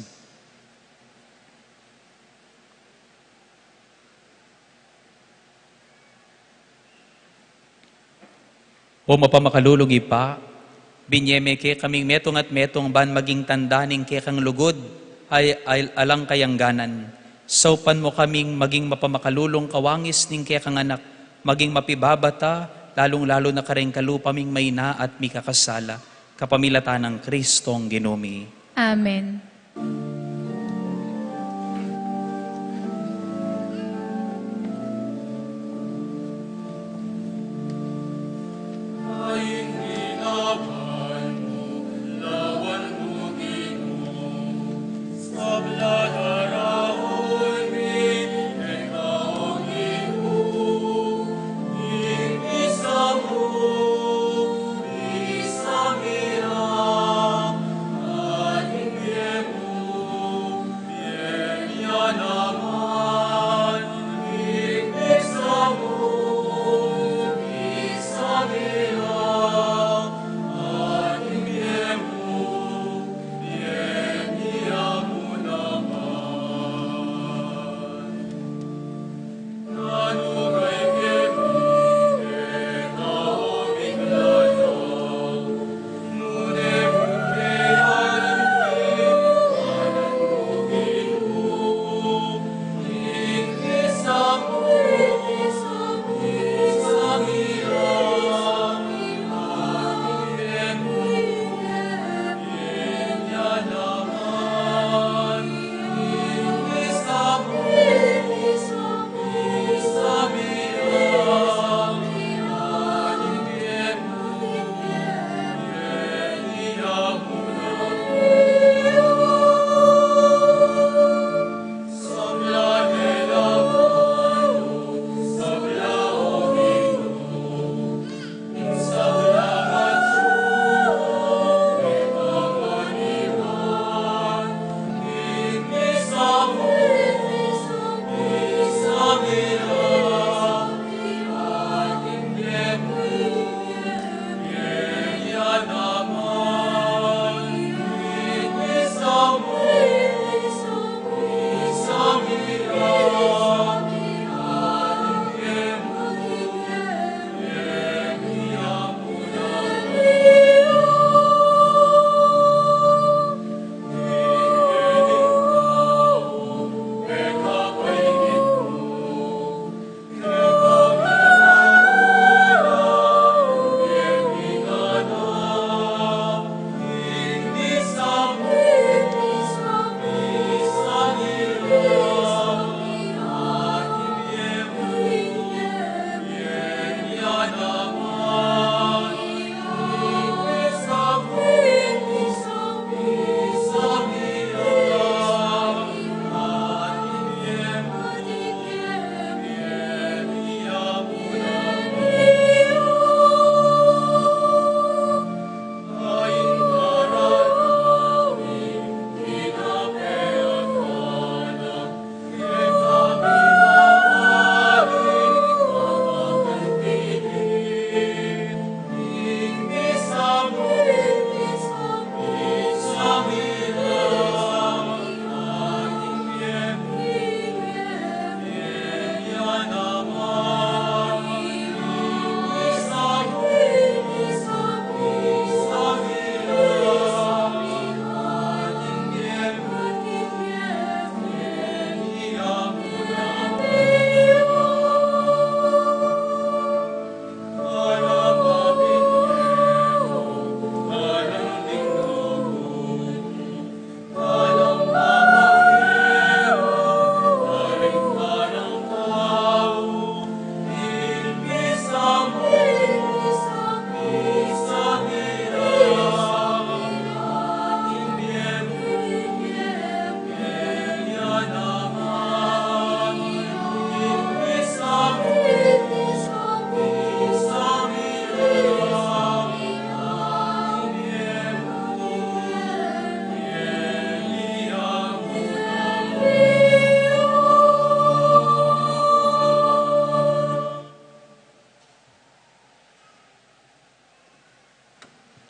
O mapamakalulung Ibpa, binye me kekaming metung at metung ban maging tanda ning kekang lugud a, a, alang kayangganan. Saupan mu kaming maging mapamakalulung kawangis ning kekang anak, maging mapibabata, lalung-lalu na kareng kalupa ming maina at mikakasala, kapamilatan nang Kristong Ginu mi. Amen.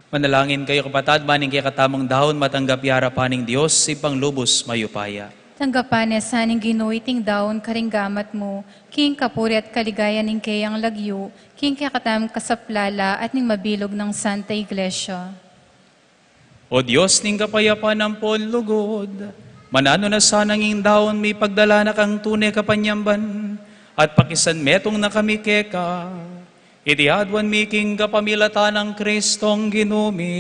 Manalangin kayu, kapatad, ban ing kekatamung daun matanggap ya arapan ning Dios, Ibpang lubus mayupaya. Tanggapan na sa ning Ginu iting daun karing gamat mu, king kapurian at kaligayan ning keyang lagyu, king kekatamung kasaplalan at ning mabilug nang Santa Iglesia. O Dios ning kapayapan ampon lugud, mananu na sana ing daun mi pagdala na kang tune kapanyamban, at pakisanmetung na kami keka. Iti aduan mi king kapamilatan nang Kristong Ginu mi.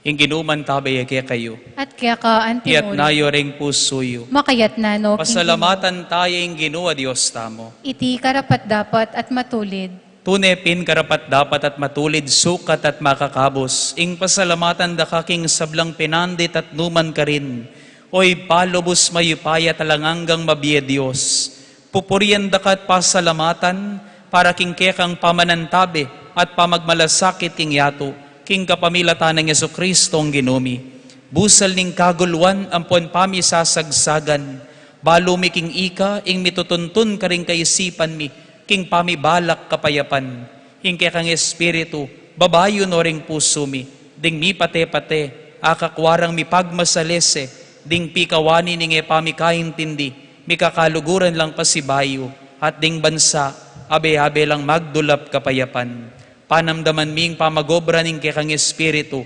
Ing Ginu mantabe ya kekayu. At keka antimurin. Itas yu ring pusu yu. Makaitas no king Ginu. Pasalamatan taya ing Ginu a Dios tamu. Iti karapat-dapat at matulid. Tune pin karapat-dapat at matulid, sukat at makakabus, ing pasalamatan da ka king sablang pinandit at nu man karin, O Ibpa lubus mayupaya at alang anggang mabie Dios. Pupurian da ka at pasalamatan para king kekang pamanantabe at pamagmalasakit king yatu, king kapamilatan nang Jesucristo a Ginu mi. Busal ning kagulwan ampon pamisasagsagan, balu mi king ika ing mitutuntun karing kaisipan mi, king pamibalak kapayapan. Ing kekang Espiritu, babayu no ring pusu mi, ding mipate-pate, akakwarang mipagmasalese, ding pikawani ning e pa mi kaintindi, mikakaluguran lang pasibayu, at ding bansa, abe-abe lang magdulap kapayapan. Panamdaman mi ing pamagobra ning kekang Espiritu.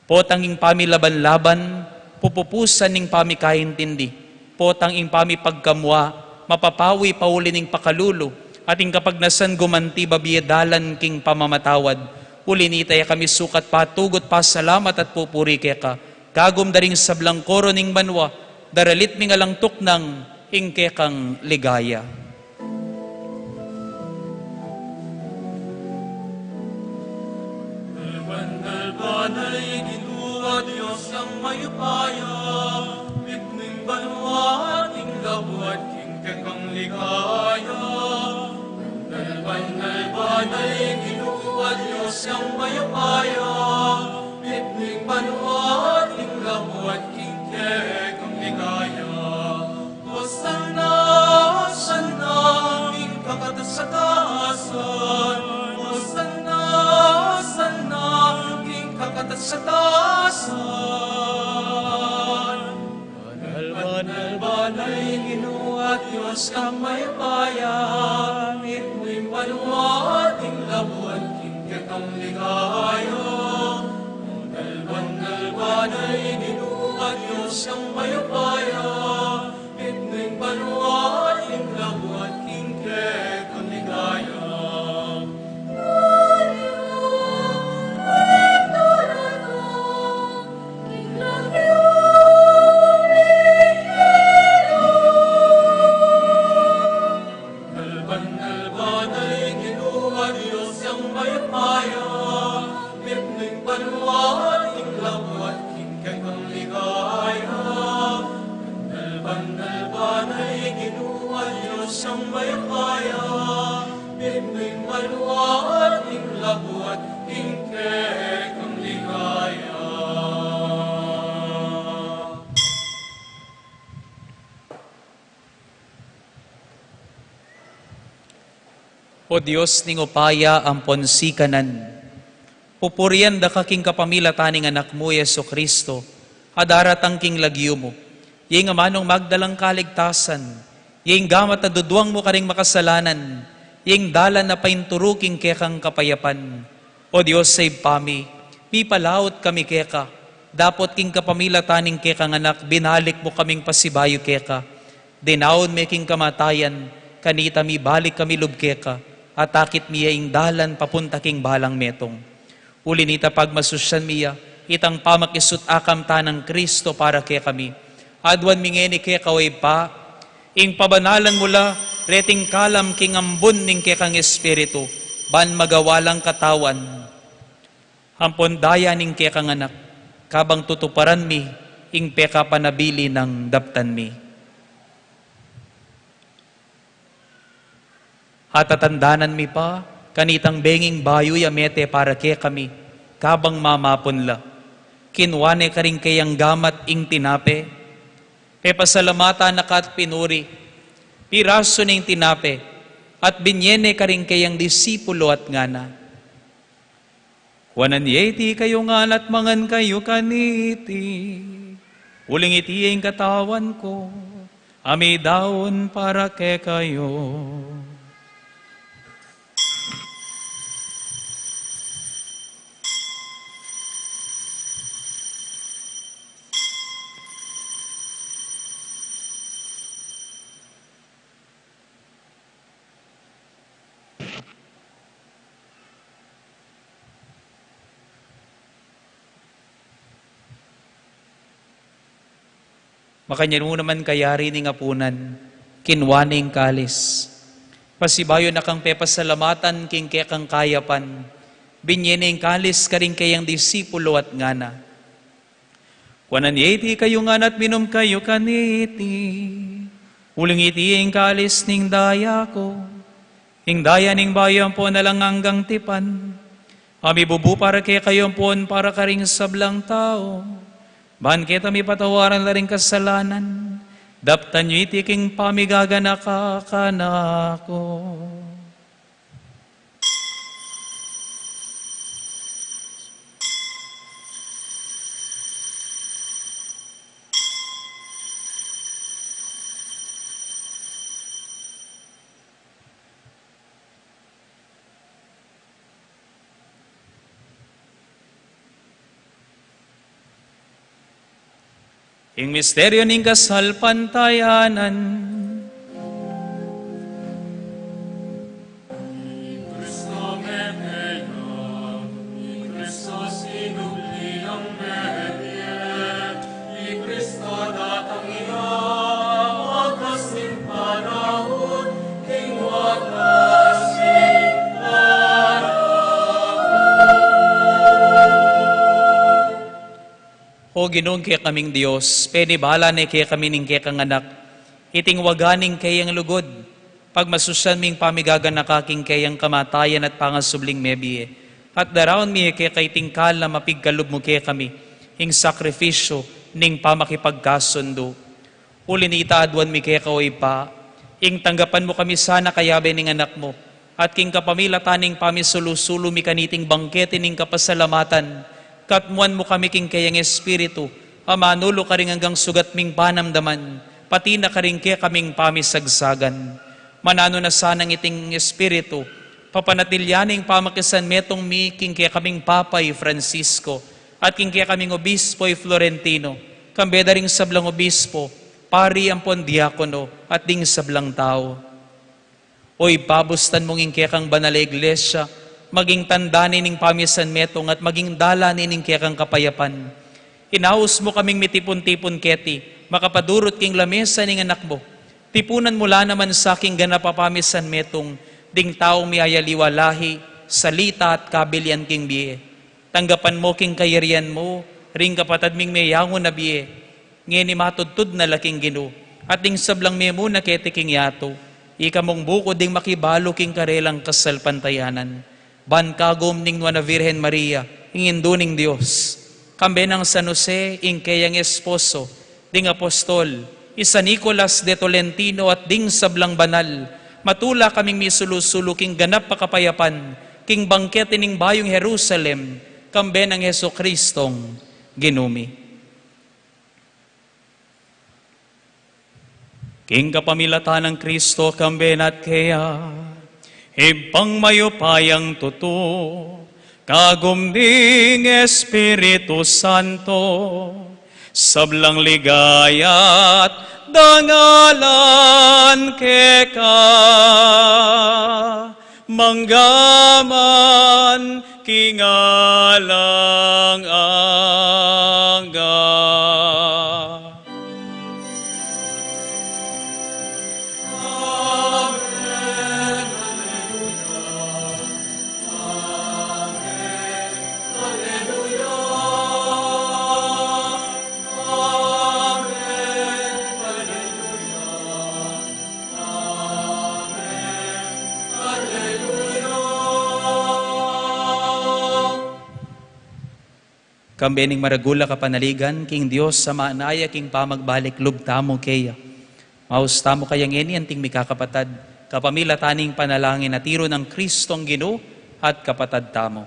Potang ing pamilaban-laban, pupupusan ning pamikaintindi. Potang ing pamipagkamua, mapapawi pauli ning pakalulu, at ing kapagnasan gumanti babie dalan king pamamatawad. Uli nita ya kami sukat patugut pasalamat at pupuri keka. Kagum da ring sablang koro ning banua, daralit ming alang tuknang ing kekang ligaya. Dalban-dalban na ing Ginu a Dios yang mayupaya, mitmung banua at ing labuad king kekang ligaya. Dalban-dalban na ing Ginu a Dios yang mayupaya, mitmung banua at ing labuad king kekang ligaya. Hosanna, Hosanna, king kakatas-katasan. Hosanna, Hosanna, king kakatas-katasan. Dalban-dalban na ing Ginu a Dios yang mayupaya, mitmung banua at ing labuad king kekang ligaya. Dalban-dalban na ing Ginu a Dios yang mayupaya, mitmung banua at ing labuad king kekang ligaya. Dalban-dalban na ing Ginu a Dios yang mayupaya, mitmung banua at ing labuad king kekang ligaya. Dalban-dalban na ing Ginu a Dios yang mayupaya, mitmung banua at ing labuad king kekang ligaya. O Dios ning upaya ampon sikanan, pupurian da ka king kapamilatan ning Anak mu, Jesucristo, a daratang king lagyu mu. Ing amanung magdalang kaligtasan, ing gamat a duduang mu karing makasalanan, ing dalan a painturu king kekang kapayapan. O Dios a Ibpa mi, mipalaut kami keka, dapot king kapamilatan ning kekang Anak, binalik mu kaming pasibayu keka. Dinaun me king kamatayan, kanita mibalik kami lub keka, at akit mi ya ing dalan papunta king balang metung. Uli nita pagmasusyan mi ya, itang pamakisut a kamtan nang Kristo para kekami. Aduan mi ngeni keka, o Ibpa, ing pabanalan mu la reting kalam king ambun ning kekang Espiritu, ban magawa lang katawan ampon daya ning kekang Anak, kabang tutuparan mi ing pekapanabilin nang daptan mi. At tatandanan mi pa, kanitang benging bayu ya mete para kekami, kabang mamapun la, kinua ne karing keyang gamat ing tinape, pepasalamatan na ka at pinuri, pirasu ning tinape, at binye ne karing keyang disipulo at ngana: Kuanan ye iti kayu ngan at mangan kayu kaniti, uling iti ing katawan ku, a midaun para kekayu. Makanyan mu naman kayari ning apunan, kinua ne ing kalis. Pasibayu na kang pepasalamatan king kekang kayapan, binye ne ing kalis karing keyang disipulo at ngana: Kuanan ye iti kayu ngan at minum kayu kaniti, uling iti ing kalis ning daya ku, ing daya ning bayu ampon alang anggang tipan, a mibubu para kekayu ampon para karing sablang tau, ban keta mipatawaran la ring kasalanan. Daptan yu iti king pamigaganaka kanaku. Ing misteryu ning kasalpantayanan. O Ginung kekaming Dios, penibala ne kekami ning kekang Anak, iting waga ning keyang lugud, pagmasusyan ming pamigaganaka king keyang kamatayan at pangasubling mebie, at daraun mi keka iting kalam a pigkalub mu kekami, ing sakrifisyu ning pamakipagkasundu. Uli nita aduan mi keka, o Ibpa, ing tanggapan mu kami sana kayabe ning Anak mu, at king kapamilatan ning pamisulu-sulu mi kaniting bangkete ning kapasalamatan, katmuan mu kami king keyang Espiritu, a manulu karing anggang sugat ming panamdaman, pati na karing kekaming pamisagsagan. Mananu na sanang iting Espiritu, papanatilian ing pamakisanmetung mi king kekaming Papa i Francisco, at king kekaming Obispo i Florentino, kambe da ring sablang obispo, pari ampon diakono, at ding sablang tau. O Ibpa, bustan mung ing kekang banal a Iglesia maging tanda ne ning pamisanmetung at maging dalan ne ning kekang kapayapan. Inaus mu kaming mitipun-tipun keti, makapadurut king lamesa ning Anak mu. Tipunan mu la naman sa king ganap a pamisanmetung ding taung miyayaliwa lahi, salita at kabilian king bie. Tanggapan mu king kayarian mu ring kapatad ming meyangu na bie, ngeni matudtud na la king Ginu, at ding sablang memuna keti king yatu, ika mung bukud ding makibalu king karelang kasalpantayanan. Ban kagum ning Nuan a Virgen Maria, ing Indu ning Dios, kambe nang San Jose, ing keyang esposo, ding apostol, i San Nicolas de Tolentino at ding sablang banal, matula kaming misulu-sulu king ganap a kapayapan, king bangkete ning bayung Jerusalem, kambe nang Jesucristong Ginu mi. King kapamilatan nang Kristo, kambe na at keya, Ibpang mayupayang tutu, kagum ning Espiritu Santo, sablang ligaya't dangalan keka, mangga man king alang angga. Kambe ning maragul a kapanaligan king Dios a manaya king pamagbalik lub tamu keya. Maus tamu kaya ngeni, anting mikakapatad, kapamilatan ning panalangin a tiru nang Kristong Ginu at kapatad tamu.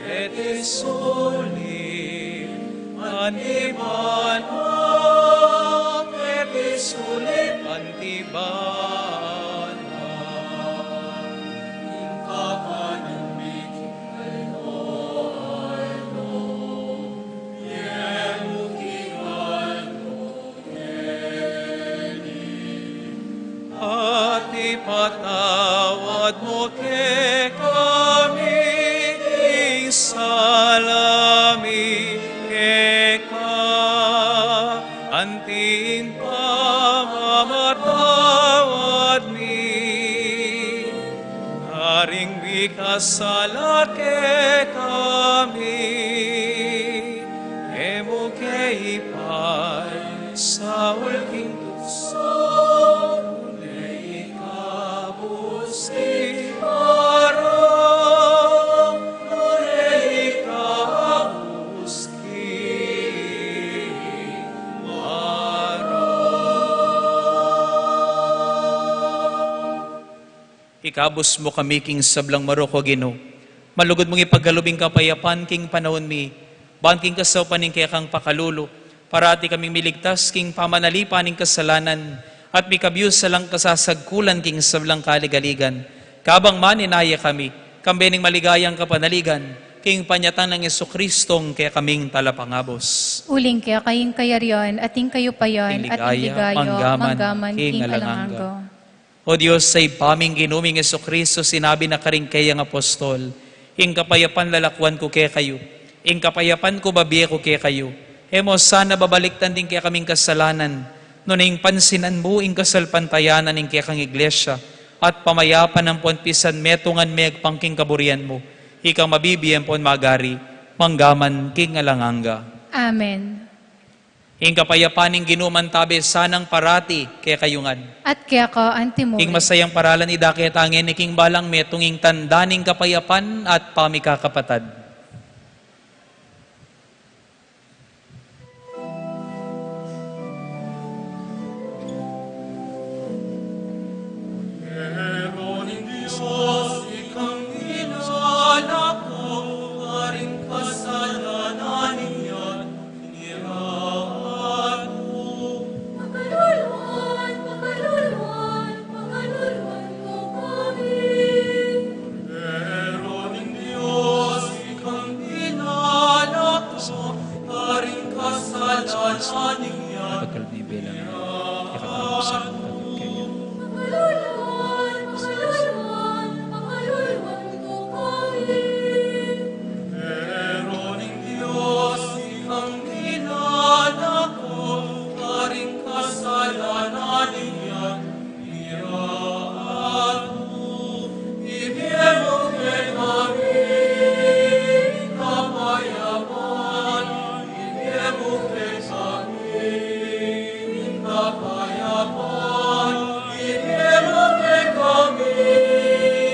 Keti sulip anti bana, keti sulip anti bana, ing kakanan mi king aldo-aldo, ibie mu king aldo ngeni, at ipatawad mu kekami ing sala mi keka, anti ing pamamatawad mi karing mikasala kekami. E mu ke ipaisaul king tuksu, nune ikabus king marok, nune ikabus king marok. Ikabus mu kami king sablang marok, O Ginu. Malugud mung ipagkalub ing kapayapan king panaun mi, ban king kasaupan ning kekang pakalulu, parati kaming miligtas king pamanalipan ning kasalanan, at mikabius alang kasasagkulan king sablang kaligaligan. Kabang maninaya kami, kambe ning maligayang kapanaligan, king panyatang nang Jesucristong kekaming Talapangabus. Uling keka ing kayarian, at ing kayupayan, at ing ligaya, manggaman king alang angga. O Dios a Ibpa ming Ginu ming Jesucristo, sinabi na karing keyang apostol, ing kapayapan lalakwan ku kekayu, ing kapayapan ku babie ku kekayu. E mo sana babalikdan ding kekaming kasalanan, nune ing pansinan mu ing kasalpantayanan ning kekang iglesia, at pamayapan ampon pisanmetungan megpang king kaburian mu, ikang mabibie ampon magari, manggaman king alang angga. Amen. Ing kapayapan ning Ginu mantabe sanang parati kekayu ngan. At keka antimurin. Ing masayang paralan idake ta ngeni king balang metung, ing tanda ning kapayapan at pamikakapatad. Pero ning Dios ikang inalako, karing kasalanan ning yatu. Pakaluluan, pakaluluan, pakaluluan mu kami. Pero ning Dios ikang inalako, karing kasalanan ning yatu. Pagkalub ni Bela. Pakaluluan, pakaluluan, pakaluluan mu kami. Pero ning Dios ikang inalako, karing kasalanan ning yatu, ibie mu kekami ing kapayapan, ibie mu kekami ing kapayapan, ibie mu kekami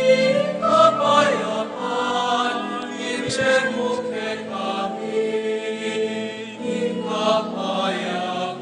ing kapayapan, ibie mu kekami ing kapayapan.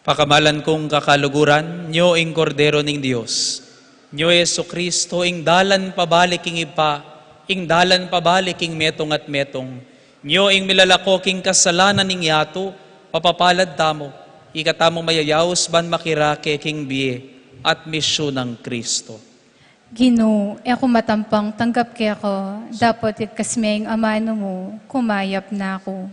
Pakamalan kung kakaluguran, nyo ing Kordero ning Dios. Nyo Jesucristo, ing dalan pabalik king Ibpa, ing dalan pabalik king metung at metung. Nyo ing milalako king kasalanan ning yatu, papapalad tamu, ikatamu mayayaus ban makirake king bie at misyun nang Cristo. Ginu, e ku matampang tanggap keka, dapot igkas me ing amanu mu, kumayap na ku.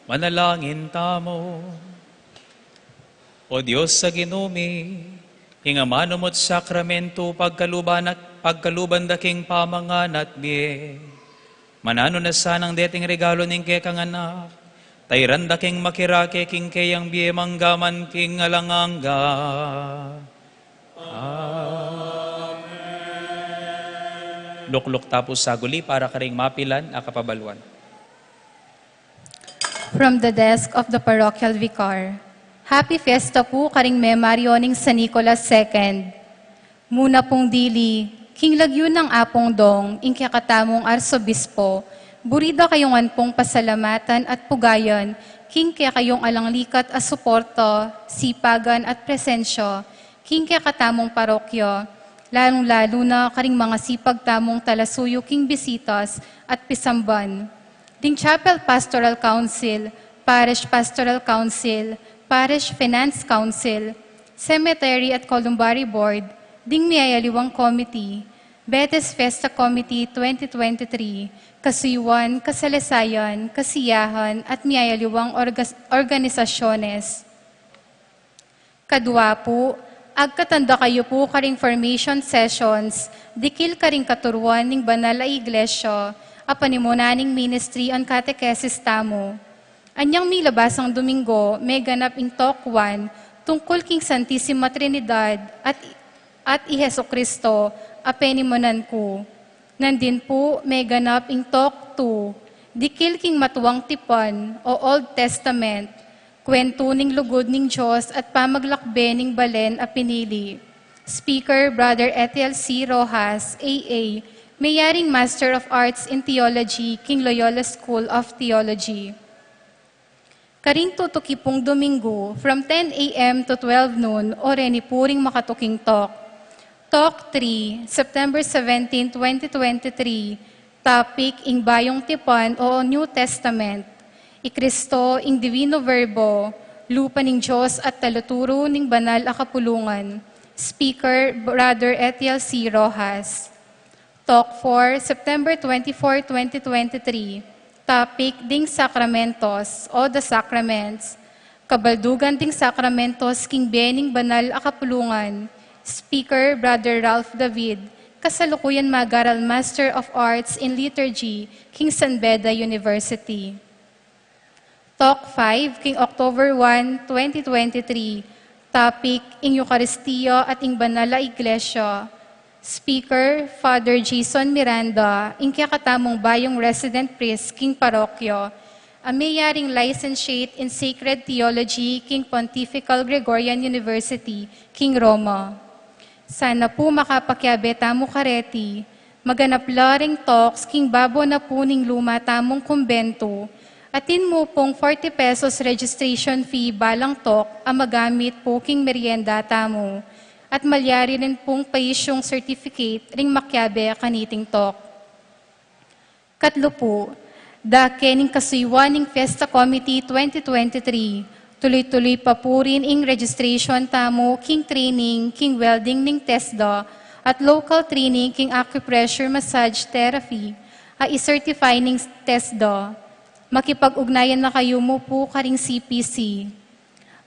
Manalangin tamu. O Dios a Ginu mi, ing amanumut sakramentu pagkaluban, pagkaluban da king pamanganat bie. Mananu na sanang deting regalo ning kekang Anak, tairan da king makirake king keyang bie manggaman king alang angga. Amen. Lukluk ta pu saguli para karing mapilan a kapabaluan. From the desk of the parochial vicar. Happy Fiesta pu karing Memaryo ning San Nicolas Second. Muna pung dili, king lagyu nang Apung Dong, ing kekatamung Arsobispo, buri da kayung ampong pasalamatan at pugayan, king kekayung alang likat a suporta, sipagan at presensya, king kekatamung parokya, lalung-lalu na karing mangasipag tamung talasuyu king bisitas at pisamban. Ding Chapel Pastoral Council, Parish Pastoral Council, Parish Finance Council, Cemetery at Columbary Board, ding miyayaliwang committee, Betis Fiesta Committee twenty twenty-three, kasuyuan, kasalesayan, kasiyahan, at miyayaliwang orgas-, organisasyones. Kadua pu, agkatan da kayu pu karing formation sessions, dikil karing katuruan ning banal a iglesia, a panimunan ning ministry and catechesis tamu. Anyang milabasang Domingo, meganap ing Talk One tungkul king Santisima Trinidad at, at i Jesucristo a penimunan ku. Nandin pu meganap ing Talk Two, dikil king Matuang Tipan o Old Testament, kwentu ning lugud ning Dios at pamaglakbe ning balen a pinili. Speaker, Brother Ethel C. Rojas, A A, meyaring Master of Arts in Theology king Loyola School of Theology. Karing tutuki pung Domingo, from ten A M to twelve noon, o reni pu ring makatuking talk. Talk Three, September seventeen, twenty twenty-three, topic, ing Bayung Tipan o New Testament. I Kristo, ing Divino Verbo, lupa ning Dios at taluturu ning banal a kapulungan. Speaker, Brother Etiel C. Rojas. Talk Four, September twenty-four, twenty twenty-three. Topic, ding Sakramentos o the Sacraments. Kabaldugan ding Sakramentos king bie ning banal a kapulungan. Speaker, Brother Ralph David, kasalukuyan mag-aral Master of Arts in Liturgy king San Beda University. Talk Five, king October one, twenty twenty-three. Topic, ing Eukaristia at ing Banal a Iglesia. Speaker, Father Jason Miranda, ing kekatamung bayung resident priest king parokya, a meyaring licentiate in Sacred Theology king Pontifical Gregorian University king Roma. Sana pu makapakiabe tamu kareti, maganap la ring talks king babo na pu ning luma tamung kumbentu, atin mu pung forty pesos registration fee balang talk a magamit pu king merienda tamu, at malyari rin pung paisyung certificate ring makiabe kaniting talk. Katlu pu, dake ning kasuyuan ning Fiesta Committee twenty twenty-three, tuluy-tuluy pa pu rin ing registration tamu king training king welding ning TESDA at local training king acupressure massage therapy a i-certify ning TESDA. Makipag-ugnayan na kayu mu pu karing C P C.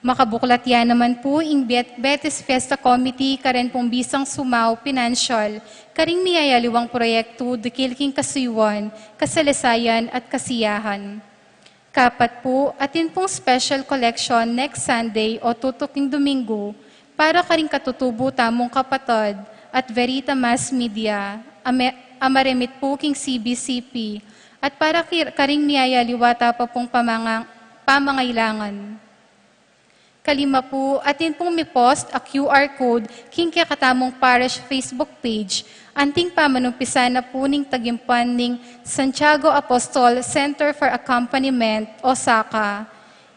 Makabuklat ya naman pu ing Bet-, Betis Fiesta Committee karen pung bisang sumau pinansyal karing miyayaliwang proyektu dikil king kasuyuan, kasalesayan at kasiyahan. Kapat pu, atin pung special collection next Sunday o tutuking Domingo para karing katutubu tamung kapatad at Verita Mass Media, a me-, a maremit pu king C B C P, at para kir-, karing miyayaliwa ta pa pung pamanga-, pamangailangan. Kalima pu, atin pung mi-post a Q R code king kekatamung parish Facebook page, anting pamanumpisa na pu ning tagimpan ning Santiago Apostol Center for Accompaniment o saka.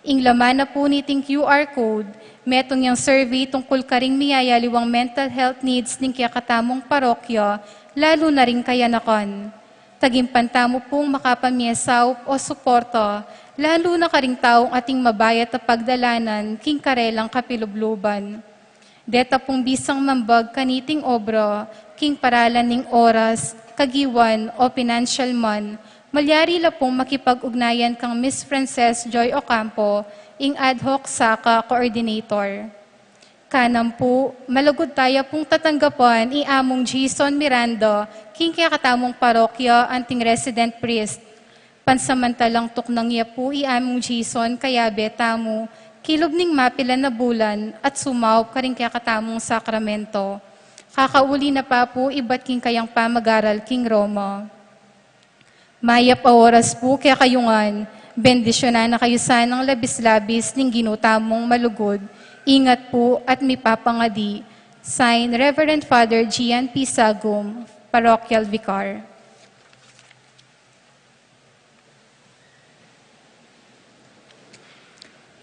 Ing laman na pu niting Q R code, metung yang survey tungkul karing miyayaliwang mental health needs ning kekatamung parokya, lalu na ring kayanakan. Tagimpan tamu pung makapamie saup o suporta, lalu na karing taung ating mabayat a pagdalanan king karelang kapilubluban. Deta pung bisang mambag kaniting obra, king paralan ning oras, kagiwan, o pinansyal man, Malyari la pung makipag-ugnayan kang Miss Frances Joy Ocampo, ing ad hoc saka coordinator. Kanam pu, malugud taya pung tatanggapan i Among Jason Miranda, king kekatamung parokya anting resident priest. Pansamantalang tuknang ya pu i Among Jason kayabe tamu, kilub ning mapilan a bulan at sumaup karing kekatamung sakramento. Kakauli na pa pu ibat king kayang pamagaral king Roma. Mayap a oras pu kekayu ngan, bendisyunan na kayu sanang labis-labis ning Ginu tamung malugud, ingat pu at mipapangadi. Sign, Reverend Father Gian P. Sagum, Parochial Vicar.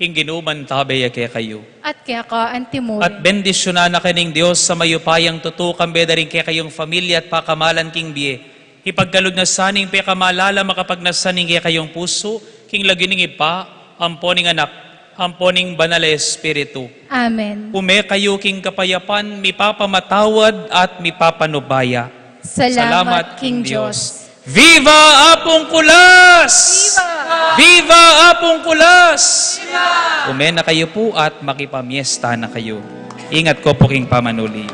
Ing Ginu mantabe ya kekayu. At keka antimurin. At bendisyunan na kayu ning Dios a mayupayang tutu, kambe da ring kekayung familia at pakamalan king bie. Ipagkalub na sana ing pekamalala, makapagnasa ning kekayung pusu, king lagyu ning Ibpa, ampo ning Anak, ampo ning Banal a Espiritu. Amen. Ume kayu king kapayapan, mipapamatawad at mipapanubaya. Salamat king Dios. Viva Apung Kulas! Viva! Viva Apung Kulas! Viva! Ume na kayu pu at makipamiesta na kayu. Ingat ko pu king pamanuli.